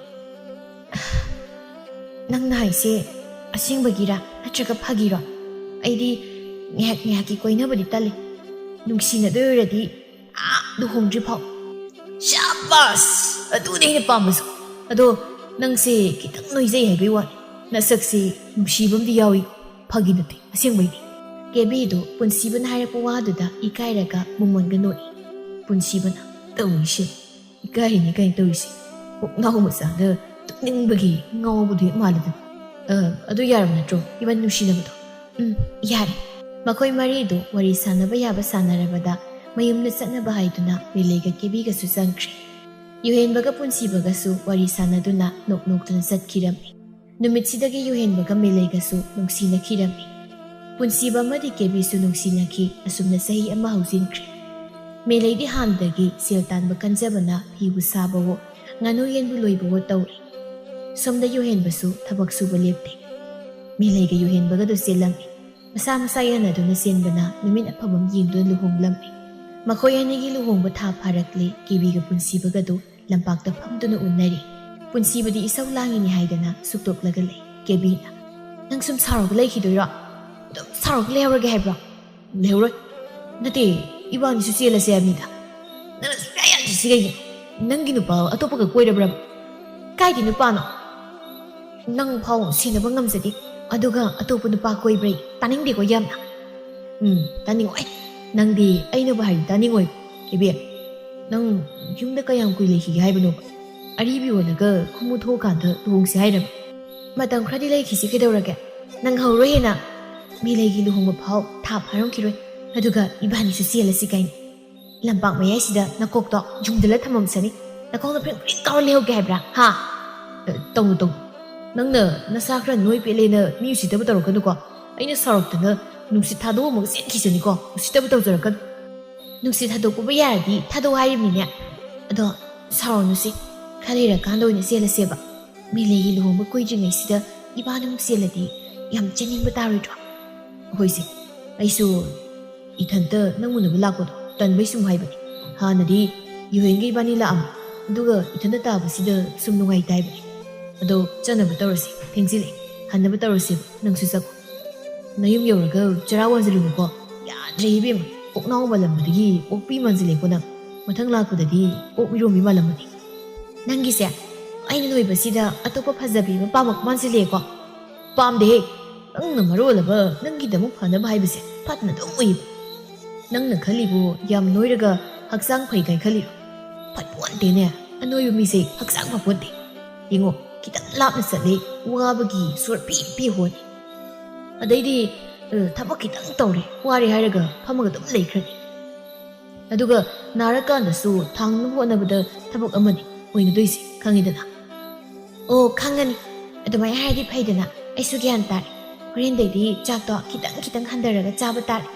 "ꯅꯪꯅ ꯍꯥꯏꯁꯦ ꯑꯁꯦꯡꯕꯒꯤꯔꯥ ꯅꯠꯇ꯭ꯔꯒ ꯐꯥꯒꯤꯔꯣ? ꯑꯩꯗꯤ ꯉꯥꯏꯍꯥꯛ ꯉꯥꯏꯍꯥꯛꯀꯤ ꯀꯣꯏꯅꯕꯗꯤ ꯇꯜꯂꯤ꯫ ꯅꯨꯡꯁꯤꯅꯗꯣꯏ ꯑꯣꯏꯔꯗꯤ ꯑꯥ ꯂꯨꯍꯣꯡꯗ꯭ꯔꯤ ꯐꯥꯎ꯫" "ꯁꯥꯕꯥꯁ! ꯑꯗꯨꯅꯦ ꯑꯩꯅ ꯄꯥꯝꯕꯁꯨ꯫ ꯑꯗꯣ ꯅꯪꯁꯦ ꯈꯤꯇꯪ ꯅꯣꯏꯖꯩ ꯍꯥꯏꯕꯩ ꯋꯥꯅꯤ꯫ ꯅꯁꯛꯁꯦ ꯅꯨꯡꯁꯤꯕ ꯑꯃꯗꯤ ꯌꯥꯎꯏ꯫ ꯐꯥꯒꯤ ꯅꯠꯇꯦ, ꯑꯁꯦꯡꯕꯩꯅꯤ꯫" ꯀꯦꯕꯤꯗꯣ ꯄꯨꯟꯁꯤꯕꯅ ꯍꯥꯏꯔꯛꯄ ꯋꯥꯗꯨꯗ ꯏꯀꯥꯏꯔꯒ ꯃꯃꯣꯟꯒ ꯅꯣꯛꯏ꯫ ꯄꯨꯟꯁꯤꯕꯅ ꯇꯧꯔꯤꯁꯦ꯫ "ꯏꯀꯥꯏꯔꯤꯅꯤ ꯀꯥꯏꯅ ꯇꯧꯔꯤꯁꯦ꯫ ꯑꯣꯛꯅꯥꯎ ꯃꯆꯥꯗ ꯇꯨꯝꯅꯤꯡꯕꯒꯤ ꯉꯥꯎꯕꯗꯨ ꯍꯦꯛ ꯃꯥꯜꯂꯤꯗꯅ꯫ ꯑ, ꯑꯗꯨ ꯌꯥꯔꯕ ꯅꯠꯇ꯭ꯔꯣ, ꯏꯕꯥꯅꯤ ꯅꯨꯡꯁꯤꯅꯕꯗꯣ?" "ꯎꯝ, ꯌꯥꯔꯦ꯫" ꯃꯈꯣꯏ ꯃꯔꯤꯗꯨ ꯋꯥꯔꯤ ꯁꯥꯟꯅꯕ ꯌꯥꯕ ꯁꯥꯟꯅꯔꯕꯗ ꯃꯌꯨꯝꯗ ꯆꯠꯅꯕ ꯍꯥꯏꯗꯨꯅ ꯃꯤꯂꯩꯒ ꯀꯦꯕꯤꯒꯁꯨ ꯆꯪꯈ꯭ꯔꯦ꯫ ꯌꯨꯍꯦꯟꯕꯒ ꯄꯨꯟꯁꯤꯕꯒꯁꯨ ꯋꯥꯔꯤ ꯁꯥꯟꯅꯗꯨꯅ ꯅꯣꯛ ꯅꯣꯛꯇꯨꯅ ꯆꯠꯈꯤꯔꯝꯃꯤ꯫ ꯅꯨꯃꯤꯠꯁꯤꯗꯒꯤ ꯌꯨꯍꯦꯟꯕꯒ ꯃꯤꯂꯩꯒꯁꯨ ꯅꯨꯡꯁꯤꯅꯈꯤꯔꯝꯃꯤ꯫ ꯄꯨꯟꯁꯤꯕ ꯑꯃꯗꯤ ꯀꯦꯕꯤꯁꯨ ꯅꯨꯡꯁꯤꯅꯈꯤ꯫ ꯑꯁꯨꯝꯅ ꯆꯍꯤ ꯑꯃ ꯍꯧꯖꯤꯟꯈ꯭ꯔꯦ꯫ ꯃꯤꯂꯩꯗꯤ ꯍꯥꯟꯅꯗꯒꯤ ꯁꯦꯜ ꯇꯥꯟꯕ ꯀꯟꯖꯕꯅ ꯐꯤꯕꯨ ꯁꯥꯕꯋꯣ, ꯉꯥꯅꯨ ꯌꯦꯟꯕꯨ ꯂꯣꯏꯕꯋꯣ ꯇꯧꯔꯤ꯫ ꯁꯣꯝꯗ ꯌꯨꯍꯦꯟꯕꯁꯨ ꯊꯕꯛ ꯁꯨꯕ ꯂꯦꯞꯇꯦ꯫ ꯃꯤꯂꯩꯒ ꯌꯨꯍꯦꯟꯕꯒꯗꯨ ꯆꯦꯜꯂꯝꯃꯤ꯫ ꯃꯁꯥ ꯃꯁꯥ ꯌꯥꯅꯗꯨꯅ ꯆꯦꯟꯕꯅ ꯅꯨꯃꯤꯠ ꯑꯐꯕ ꯑꯃ ꯌꯦꯡꯗꯨꯅ ꯂꯨꯍꯣꯡꯂꯝꯃꯤ꯫ ꯃꯈꯣꯏ ꯑꯅꯤꯒꯤ ꯂꯨꯍꯣꯡꯕ ꯊꯥ ꯐꯥꯔꯛꯂꯦ꯫ ꯀꯦꯕꯤꯒ ꯄꯨꯟꯁꯤꯕꯒꯗꯨ ꯂꯝꯄꯥꯛꯇ ꯐꯝꯗꯨꯅ ꯎꯅꯔꯤ꯫ ꯄꯨꯟꯁꯤꯕꯗꯤ ꯏꯁꯧ ꯂꯥꯡꯉꯤꯅꯤ ꯍꯥꯏꯗꯅ ꯁꯨꯛꯇꯣꯛꯂꯒ ꯂꯩ꯫ ꯀꯦꯕꯤꯅ, "ꯅꯪ ꯁꯨꯝ ꯁꯥꯎꯔꯒ ꯂꯩꯈꯤꯗꯣꯏꯔꯣ? ꯑꯗꯨꯝ ꯁꯥꯎꯔꯒ ꯂꯩꯍꯧꯔꯒꯦ ꯍꯥꯏꯕ꯭ꯔꯣ?" "ꯂꯩꯍꯧꯔꯣꯏ꯫ ꯅꯠꯇꯦ, ꯏꯕꯥꯅꯤꯁꯨ ꯆꯦꯜꯂꯁꯦ ꯍꯥꯏꯕꯅꯤꯗ꯫ ꯅꯪꯅ ꯁꯨꯡꯌꯥ ꯌꯥꯗ꯭ꯔꯤꯁꯤ ꯀꯩꯒꯤꯅꯣ? ꯅꯪꯒꯤ ꯅꯨꯄꯥ ꯑꯇꯣꯞꯄꯒ ꯀꯣꯏꯔꯕ꯭ꯔꯕ?" "ꯀꯥꯏꯗꯤ ꯅꯨꯄꯥꯅꯣ? ꯅꯪ ꯐꯥꯎ ꯁꯤꯟꯅꯕ ꯉꯝꯖꯗꯦ, ꯑꯗꯨꯒ ꯑꯇꯣꯞꯄ ꯅꯨꯄꯥ ꯀꯣꯏꯕ꯭ꯔꯥ? ꯇꯥꯅꯤꯡꯗꯦꯀꯣ ꯌꯥꯝꯅ꯫ ꯎꯝ, ꯇꯥꯅꯤꯡꯉꯣꯏ꯫ ꯅꯪꯗꯤ ꯑꯩꯅꯕꯨ ꯍꯥꯏꯔꯗꯤ ꯇꯥꯅꯤꯡꯉꯣꯏ꯫ ꯏꯕꯦꯝ, ꯅꯪ ꯌꯨꯝꯗ ꯀꯌꯥꯝ ꯀꯨꯏ ꯂꯩꯈꯤꯒꯦ ꯍꯥꯏꯕꯅꯣ? ꯑꯔꯤꯕꯤ ꯑꯣꯜꯂꯒ ꯈꯨꯃꯨ ꯊꯣꯛꯑꯀꯥꯟꯗ ꯂꯨꯍꯣꯡꯁꯤ ꯍꯥꯏꯔꯕ? ꯃꯇꯝ ꯈꯔꯗꯤ ꯂꯩꯈꯤꯁꯤ ꯀꯩꯗꯧꯔꯒꯦ? ꯅꯪ ꯍꯧꯔꯣꯏ ꯍꯦꯟꯅ꯫ ꯃꯤꯂꯩꯒꯤ ꯂꯨꯍꯣꯡꯕ ꯐꯥꯎ ꯊꯥ ꯐꯥꯔꯝꯈꯤꯔꯣꯏ, ꯑꯗꯨꯒ ꯏꯕꯥꯅꯤꯁꯨ ꯆꯦꯜꯂꯁꯤ ꯀꯥꯏꯅ꯫ ꯂꯝꯄꯥꯛ ꯃꯌꯥꯏꯁꯤꯗ ꯅꯀꯣꯛꯇꯣ ꯌꯨꯡꯗꯂ ꯊꯝꯃꯝꯁꯅꯤ꯫ ꯅꯈꯣꯡꯗ ꯐ꯭ꯔꯤꯡ ꯐ꯭ꯔꯤꯡ ꯀꯥꯎꯔ ꯂꯩꯍꯧꯒꯦ ꯍꯥꯏꯕ꯭ꯔꯥ? ꯍꯥ?" "ꯑ, ꯇꯧꯅꯨ, ꯇꯧꯅꯨ꯫ ꯅꯪꯅ ꯅꯁꯥ ꯈꯔ ꯅꯣꯏ ꯄꯦꯠꯂꯦꯅ ꯃꯤ ꯎꯁꯤꯠꯇꯕ ꯇꯧꯔꯛꯀꯅꯨꯀꯣ꯫ ꯑꯩꯅ ꯁꯥꯎꯔꯛꯇꯅ ꯅꯨꯡꯁꯤꯠ ꯊꯥꯗꯣꯛꯑꯝꯃꯒ ꯆꯦꯟꯈꯤꯁꯅꯤꯀꯣ꯫ ꯎꯁꯤꯠꯇꯕ ꯇꯧꯖꯔꯛꯀꯅꯨ꯫ ꯅꯨꯡꯁꯤꯠ ꯊꯥꯗꯣꯛꯄꯕꯨ ꯌꯥꯔꯗꯤ ꯊꯥꯗꯣꯛ ꯍꯥꯏꯔꯤꯕꯅꯤꯅꯦ꯫ ꯑꯗꯣ ꯁꯥꯎꯔꯅꯨꯁꯦ, ꯈꯔ ꯂꯩꯔꯀꯥꯟꯗ ꯑꯣꯏꯅ ꯆꯦꯜꯂꯁꯦꯕ꯫ ꯃꯤꯂꯩꯒꯤ ꯂꯨꯍꯣꯡꯕ ꯀꯨꯏꯗ꯭ꯔꯤꯉꯩꯁꯤꯗ ꯏꯕꯥꯅꯤꯃꯨꯛ ꯆꯦꯜꯂꯗꯤ ꯌꯥꯝ ꯆꯦꯟꯅꯤꯡꯕ ꯇꯥꯔꯣꯏꯗ꯭ꯔꯣ?" "ꯍꯣꯏꯁꯦ, ꯑꯩꯁꯨ ꯏꯊꯟꯇ ꯅꯪ ꯎꯅꯕ ꯂꯥꯛꯄꯗꯣ ꯇꯟꯕꯩ ꯁꯨꯝ ꯍꯥꯏꯕꯅꯤ꯫ ꯍꯥꯟꯅꯗꯤ ꯌꯨꯍꯦꯟꯒ ꯏꯕꯥꯅꯤ ꯂꯥꯛꯑꯝꯃꯤ, ꯑꯗꯨꯒ ꯏꯊꯟꯇ ꯇꯥꯕꯁꯤꯗ ꯁꯨꯝ ꯅꯨꯡꯉꯥꯏꯇꯦ ꯍꯥꯏꯕꯅꯤ꯫ ꯑꯗꯣ ꯆꯠꯅꯕ ꯇꯧꯔꯁꯤ, ꯊꯦꯡꯖꯤꯜꯂꯛꯑꯦ, ꯍꯟꯅꯕ ꯇꯧꯔꯁꯦꯕ, ꯅꯪꯁꯨ ꯆꯠꯈꯣ꯫ ꯅꯌꯨꯝ ꯌꯧꯔꯒ ꯆꯔꯥ ꯋꯥꯟꯁꯤꯜꯂꯨꯅꯨꯀꯣ꯫ ꯌꯥꯗ꯭ꯔꯦ ꯏꯕꯦꯝꯃ, ꯀꯣꯛꯅꯥꯎ ꯃꯥꯜꯂꯝꯕꯗꯒꯤ ꯑꯣꯛꯄꯤ ꯃꯥꯟꯁꯤꯜꯂꯦꯀꯣ ꯅꯪ꯫ ꯃꯊꯪ ꯂꯥꯛꯄꯗꯗꯤ ꯑꯣꯛ ꯃꯤꯔꯣꯝꯕꯤ ꯃꯥꯜꯂꯝꯃꯅꯤ꯫ ꯅꯪꯒꯤꯁꯦ ꯑꯩꯅ ꯅꯣꯏꯕꯁꯤꯗ ꯑꯇꯣꯞꯄ ꯐꯖꯕꯤ ꯑꯃ ꯄꯥꯝꯃꯛꯄ ꯃꯥꯟꯁꯤꯜꯂꯛꯑꯦꯀꯣ?" "ꯄꯥꯝꯗꯦꯍꯦ, ꯅꯪꯅ ꯃꯔꯣꯜ ꯑꯃ ꯅꯪꯒꯤꯗꯃꯛ ꯐꯅꯕ ꯍꯥꯏꯕꯁꯦ ꯐꯠꯅ ꯑꯗꯨꯝ ꯎꯏꯕ꯫ ꯅꯪꯅ ꯈꯜꯂꯤꯕꯨ ꯌꯥꯝ ꯅꯣꯏꯔꯒ ꯍꯛꯆꯥꯡ ꯐꯩ ꯀꯥꯏ ꯈꯜꯂꯤꯔꯣ? ꯐꯠꯄꯣꯟꯇꯦꯅꯦ, ꯑꯅꯣꯏꯕ ꯃꯤꯁꯦ ꯍꯛꯆꯥꯡ ꯐꯄꯣꯟꯇꯦ꯫ ꯌꯦꯡꯉꯣ, ꯈꯤꯇꯪ ꯂꯥꯞꯅ ꯆꯠꯂꯦ, ꯋꯥꯕꯒꯤ ꯁꯣꯔ ꯄꯤ ꯄꯤ ꯍꯣꯔꯦ꯫ ꯑꯗꯩꯗꯤ, ꯑ, ꯊꯕꯛ ꯈꯤꯇꯪ ꯇꯧꯔꯦ, ꯋꯥꯔꯦ ꯍꯥꯏꯔꯒ ꯐꯝꯃꯒ ꯑꯗꯨꯝ ꯂꯩꯈ꯭ꯔꯅꯤ꯫ ꯑꯗꯨꯒ ꯅꯥꯔꯀꯥꯟꯗꯁꯨ ꯊꯥꯡꯅꯕ ꯍꯣꯠꯅꯕꯗ ꯊꯕꯛ ꯑꯃꯅꯤ ꯑꯣꯏꯅꯗꯣꯏꯁꯦ, ꯈꯪꯉꯤꯗꯅ꯫ ꯑꯣ, ꯈꯪꯉꯅꯤ꯫ ꯑꯗꯨꯃꯥꯏꯅ ꯍꯥꯏꯔꯗꯤ ꯐꯩꯗꯅ꯫ ꯑꯩꯁꯨ ꯒ꯭ꯌꯥꯟ ꯇꯥꯔꯦ꯫ ꯍꯣꯔꯦꯟꯗꯩꯗꯤ ꯆꯥꯛꯇꯣ ꯈꯤꯇꯪ ꯈꯤꯇꯪ ꯍꯟꯊꯔꯒ ꯆꯥꯕ ꯇꯥꯔꯦ꯫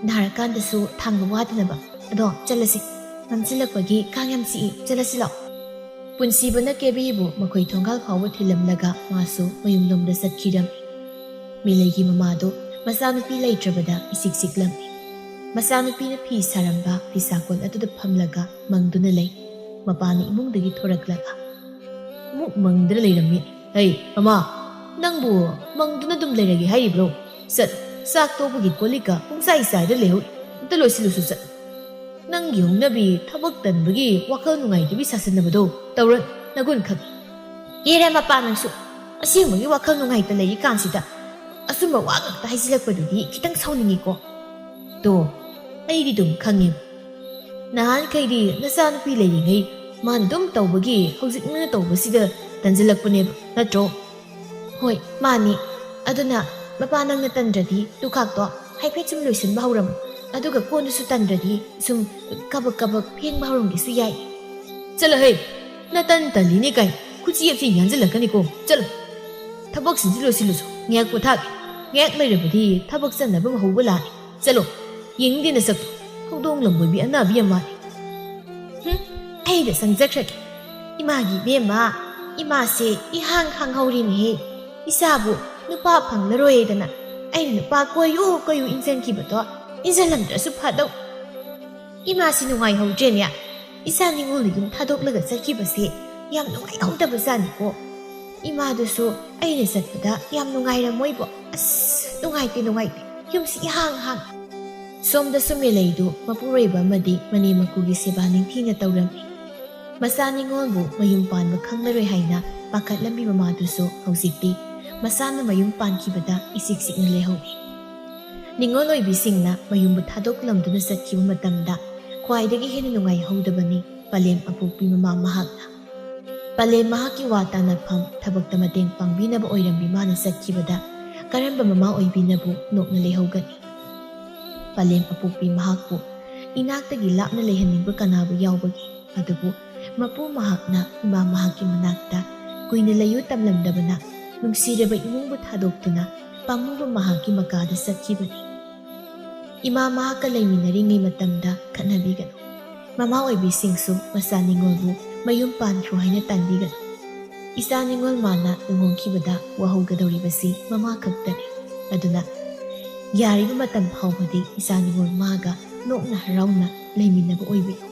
ꯅꯥꯔꯀꯥꯟꯗꯁꯨ ꯊꯥꯡꯕ ꯋꯥꯗꯅꯕ꯫ ꯑꯗꯣ ꯆꯠꯂꯁꯤ꯫ ꯃꯝꯁꯤꯜꯂꯛꯄꯒꯤ ꯀꯥꯡ ꯌꯥꯝ ꯆꯤꯛꯏ꯫ ꯆꯠꯂꯁꯤ ꯂꯥꯛꯑꯣ꯫ ꯄꯨꯟꯁꯤꯕꯅ ꯀꯦꯕꯤꯕꯨ ꯃꯈꯣꯏ ꯊꯣꯡꯒꯥꯜ ꯐꯥꯎꯕ ꯊꯤꯜꯂꯝꯂꯒ ꯃꯥꯁꯨ ꯃꯌꯨꯝꯂꯣꯝꯗ ꯆꯠꯈꯤꯔꯝꯃꯤ꯫ ꯃꯤꯂꯩꯒꯤ ꯃꯃꯥꯗꯨ ꯃꯆꯥꯅꯨꯄꯤ ꯂꯩꯇ꯭ꯔꯕꯗ ꯏꯆꯤꯛ ꯆꯤꯛꯂꯝꯃꯤ꯫ ꯃꯆꯥꯅꯨꯄꯤꯅ ꯐꯤ ꯁꯥꯔꯝꯕ ꯐꯤꯁꯥꯀꯣꯜ ꯑꯗꯨꯗ ꯐꯝꯂꯒ ꯃꯪꯗꯨꯅ ꯂꯩ꯫ ꯃꯄꯥꯅ ꯏꯃꯨꯡꯗꯒꯤ ꯊꯣꯔꯛꯂꯒ, "ꯑꯃꯨꯛ ꯃꯪꯗꯨꯅ ꯂꯩꯔꯝꯃꯤ꯫ ꯍꯩ, ꯃꯃꯥ, ꯅꯪꯕꯨ ꯃꯪꯗꯨꯅ ꯑꯗꯨꯝ ꯂꯩꯔꯒꯦ ꯍꯥꯏꯔꯤꯕ꯭ꯔꯣ? ꯆꯠ, ꯆꯥꯛ ꯇꯣꯛꯄꯒꯤ ꯀꯣꯜꯂꯤꯛꯀ ꯄꯨꯡꯆꯥꯏ ꯆꯥꯏꯗ ꯂꯩꯍꯧꯏ꯫ ꯑꯝꯇ ꯂꯣꯏꯁꯤꯜꯂꯨꯁꯨ ꯆꯠ꯫ ꯅꯪꯒꯤ ꯍꯧꯅꯕꯤ ꯊꯕꯛ ꯇꯟꯕꯒꯤ ꯋꯥꯈꯜ ꯅꯨꯡꯉꯥꯏꯇꯕꯤ ꯁꯥꯁꯟꯅꯕꯗꯣ ꯇꯧꯔ, ꯅꯒꯨꯟ ꯈꯪ꯫ ꯍꯦꯔꯥ ꯃꯄꯥ ꯅꯪꯁꯨ, ꯑꯁꯦꯡꯕꯒꯤ ꯋꯥꯈꯜ ꯅꯨꯡꯉꯥꯏꯇ ꯂꯩꯔꯤꯀꯥꯟꯁꯤꯗ ꯑꯆꯨꯝꯕ ꯋꯥ ꯉꯥꯛꯇ ꯍꯥꯏꯖꯤꯜꯂꯛꯄꯗꯨꯗꯤ ꯈꯤꯇꯪ ꯁꯥꯎꯅꯤꯡꯉꯤꯀꯣ꯫ ꯇꯣ, ꯑꯩꯗꯤ ꯑꯗꯨꯝ ꯈꯪꯉꯦꯕ꯫ ꯅꯍꯥꯟꯈꯩꯗꯤ ꯅꯆꯥꯅꯨꯄꯤ ꯂꯩꯔꯤꯉꯩ ꯃꯥꯅ ꯑꯗꯨꯝ ꯇꯧꯕꯒꯤ ꯍꯧꯖꯤꯛ ꯅꯪꯅ ꯇꯧꯕꯁꯤꯗ ꯇꯟꯖꯜꯂꯛꯄꯅꯦꯕ, ꯅꯠꯇ꯭ꯔꯣ? ꯍꯣꯏ, ꯃꯥꯅꯤ꯫ ꯑꯗꯨꯅ ꯃꯄꯥ ꯅꯪꯅ ꯇꯟꯗ꯭ꯔꯗꯤ ꯇꯨꯈꯥꯛꯇꯣ ꯍꯥꯏꯐꯦꯠ ꯁꯨꯝ ꯂꯣꯏꯁꯤꯟꯕ ꯍꯧꯔꯝꯃꯨ꯫ ꯑꯗꯨꯒ ꯀꯣꯟꯗꯨꯁꯨ ꯇꯟꯗ꯭ꯔꯗꯤ ꯁꯨꯝ ꯀꯕꯛ ꯀꯕꯛ ꯐꯦꯡꯕ ꯍꯧꯔꯝꯒꯦꯁꯨ ꯌꯥꯏ꯫ ꯆꯠꯂꯣꯍꯦ! ꯅꯇꯟ ꯇꯜꯂꯤꯅꯦ ꯀꯥꯏ ꯈꯨꯆꯤ ꯑꯞꯁꯤ ꯌꯥꯟꯁꯤꯜꯂꯛꯀꯅꯤꯀꯣ꯫ ꯆꯠꯂꯣ꯫ ꯊꯕꯛꯁꯤꯡꯁꯤ ꯂꯣꯏꯁꯤꯜꯂꯨꯁꯣ꯫ ꯉꯥꯏꯍꯥꯛ ꯄꯣꯊꯥꯒꯦ꯫ ꯉꯥꯏꯍꯥꯛ ꯂꯩꯔꯕꯗꯤ ꯊꯕꯛ ꯆꯠꯅꯕ ꯍꯧꯕ ꯂꯥꯛꯑꯅꯤ꯫ ꯆꯠꯂꯣ꯫ ꯌꯦꯡꯅꯤꯡꯗꯦ ꯅꯁꯛꯇꯣ꯫ ꯍꯧꯗꯣꯡ ꯂꯝꯕꯣꯏꯕꯤ ꯑꯅꯥꯕꯤ ꯌꯥꯝ ꯃꯥꯜꯂꯤ꯫ ꯍꯨꯝ, ꯑꯩꯗ ꯆꯪꯖꯈ꯭ꯔꯒꯦ꯫ ꯏꯃꯥꯒꯤ ꯏꯕꯦꯝꯃ, ꯏꯃꯥꯁꯦ ꯏꯍꯥꯡ ꯍꯥꯡꯍꯧꯔꯤꯅꯦꯍꯦ꯫ ꯏꯆꯥꯕꯨ ꯅꯨꯄꯥ ꯐꯪꯂꯔꯣꯏꯗꯅ ꯑꯩꯅ ꯅꯨꯄꯥ ꯀꯣꯏꯌꯨ ꯀꯣꯏꯌꯨ ꯏꯟꯖꯟꯈꯤꯕꯗꯣ ꯏꯟꯖꯜꯂꯝꯗ꯭ꯔꯁꯨ ꯐꯗꯧ꯫ ꯏꯃꯥꯁꯤ ꯅꯨꯡꯉꯥꯏꯍꯧꯗ꯭ꯔꯦꯅꯦ꯫ ꯏꯆꯥ ꯅꯤꯉꯣꯜꯗ ꯌꯨꯝ ꯊꯥꯗꯣꯛꯂꯒ ꯆꯠꯈꯤꯕꯁꯦ ꯌꯥꯝ ꯅꯨꯡꯉꯥꯏꯍꯧꯗꯕꯖꯥꯠꯅꯤꯀꯣ꯫ ꯏꯃꯥꯗꯨꯁꯨ ꯑꯩꯅ ꯆꯠꯄꯗ ꯌꯥꯝ ꯅꯨꯡꯉꯥꯏꯔꯝꯃꯣꯏꯕꯣ꯫ ꯑꯁ, ꯅꯨꯡꯉꯥꯏꯇꯦ, ꯅꯨꯡꯉꯥꯏꯇꯦ꯫ ꯌꯨꯝꯁꯤ ꯏꯍꯥꯡ ꯍꯥꯡ꯫ ꯁꯣꯝꯗꯁꯨ ꯃꯦꯂꯩꯗꯨ ꯃꯄꯨꯔꯣꯏꯕ ꯑꯃꯗꯤ ꯃꯅꯦꯝ ꯃꯀꯨꯒꯤ ꯁꯦꯕꯥ ꯅꯤꯡꯊꯤꯅ ꯇꯧꯔꯝꯃꯤ꯫ ꯃꯆꯥ ꯅꯤꯉꯣꯜꯕꯨ ꯃꯌꯨꯝ ꯄꯥꯟꯕ ꯈꯪꯂꯔꯣꯏ ꯍꯥꯏꯅ ꯄꯥꯈꯠꯂꯝꯃꯤ ꯃꯃꯥꯗꯨꯁꯨ ꯍꯧꯖꯤꯛꯇꯤ ꯃꯆꯥꯅ ꯃꯌꯨꯝ ꯄꯥꯟꯈꯤꯕꯗ ꯏꯆꯤꯛ ꯆꯤꯛꯅ ꯂꯩꯍꯧꯏ꯫ ꯅꯤꯉꯣꯜ ꯑꯣꯏꯕꯤꯁꯤꯡꯅ ꯃꯌꯨꯝꯕꯨ ꯊꯥꯗꯣꯛꯂꯝꯗꯨꯅ ꯆꯠꯈꯤꯕ ꯃꯇꯝꯗ ꯈ꯭ꯋꯥꯏꯗꯒꯤ ꯍꯦꯟꯅ ꯅꯨꯡꯉꯥꯏꯍꯧꯗꯕꯅꯤ ꯄꯂꯦꯝ ꯑꯄꯣꯛꯄꯤ ꯃꯃꯥ ꯃꯍꯥꯛꯅ꯫ ꯄꯂꯦꯝ ꯃꯍꯥꯛꯀꯤ ꯋꯥ ꯇꯥꯅꯐꯝ, ꯊꯕꯛꯇ ꯃꯇꯦꯡ ꯄꯥꯡꯕꯤꯅꯕ ꯑꯣꯏꯔꯝꯕꯤ ꯃꯥꯅ ꯆꯠꯈꯤꯕꯗ ꯀꯔꯝꯕ ꯃꯃꯥ ꯑꯣꯏꯕꯤꯅꯕꯨ ꯅꯣꯛꯅ ꯂꯩꯍꯧꯒꯅꯤ? ꯄꯂꯦꯝ ꯑꯄꯣꯛꯄꯤ ꯃꯍꯥꯛꯄꯨ ꯏꯅꯥꯛꯇꯒꯤ ꯂꯥꯞꯅ ꯂꯩꯍꯟꯅꯤꯡꯕ ꯀꯅꯥꯕꯨ ꯌꯥꯎꯕꯒꯦ? ꯑꯗꯨꯕꯨ ꯃꯄꯨ ꯃꯍꯥꯛꯅ ꯏꯃꯥ ꯃꯍꯥꯛꯀꯤ ꯃꯅꯥꯛꯇ ꯀꯨꯏꯅ ꯂꯩꯌꯨ ꯇꯝꯂꯝꯗꯕꯅ, ꯅꯨꯡꯁꯤꯔꯕ ꯏꯃꯨꯡꯕꯨ ꯊꯥꯗꯣꯛꯇꯨꯅ ꯄꯥꯝꯃꯨꯕ ꯃꯍꯥꯛꯀꯤ ꯃꯀꯥꯗ ꯆꯠꯈꯤꯕꯅꯤ꯫ ꯏꯃꯥ ꯃꯍꯥꯛꯀ ꯂꯩꯃꯤꯟꯅꯔꯤꯉꯩ ꯃꯇꯝꯗ ꯈꯠꯅꯕꯤꯒꯅꯨ꯫ ꯃꯃꯥ ꯑꯣꯏꯕꯤꯁꯤꯡꯁꯨ ꯃꯆꯥ ꯅꯤꯉꯣꯜꯕꯨ ꯃꯌꯨꯝ ꯄꯥꯟꯈ꯭ꯔꯣ ꯍꯥꯏꯅ ꯇꯥꯟꯕꯤꯒꯅꯨ꯫ ꯏꯆꯥ ꯅꯤꯉꯣꯜ ꯃꯥꯅ ꯂꯨꯍꯣꯡꯈꯤꯕꯗ ꯋꯥꯍꯧꯒꯗꯧꯔꯤꯕꯁꯤ ꯃꯃꯥ ꯈꯛꯇꯅꯤ꯫ ꯑꯗꯨꯅ ꯌꯥꯔꯤꯕ ꯃꯇꯝ ꯐꯥꯎꯕꯗꯤ ꯏꯆꯥ ꯅꯤꯉꯣꯜ ꯃꯥꯒ ꯅꯣꯛꯅ ꯍꯔꯥꯎꯅ ꯂꯩꯃꯤꯟꯅꯕ ꯑꯣꯏꯕꯤꯌꯨ꯫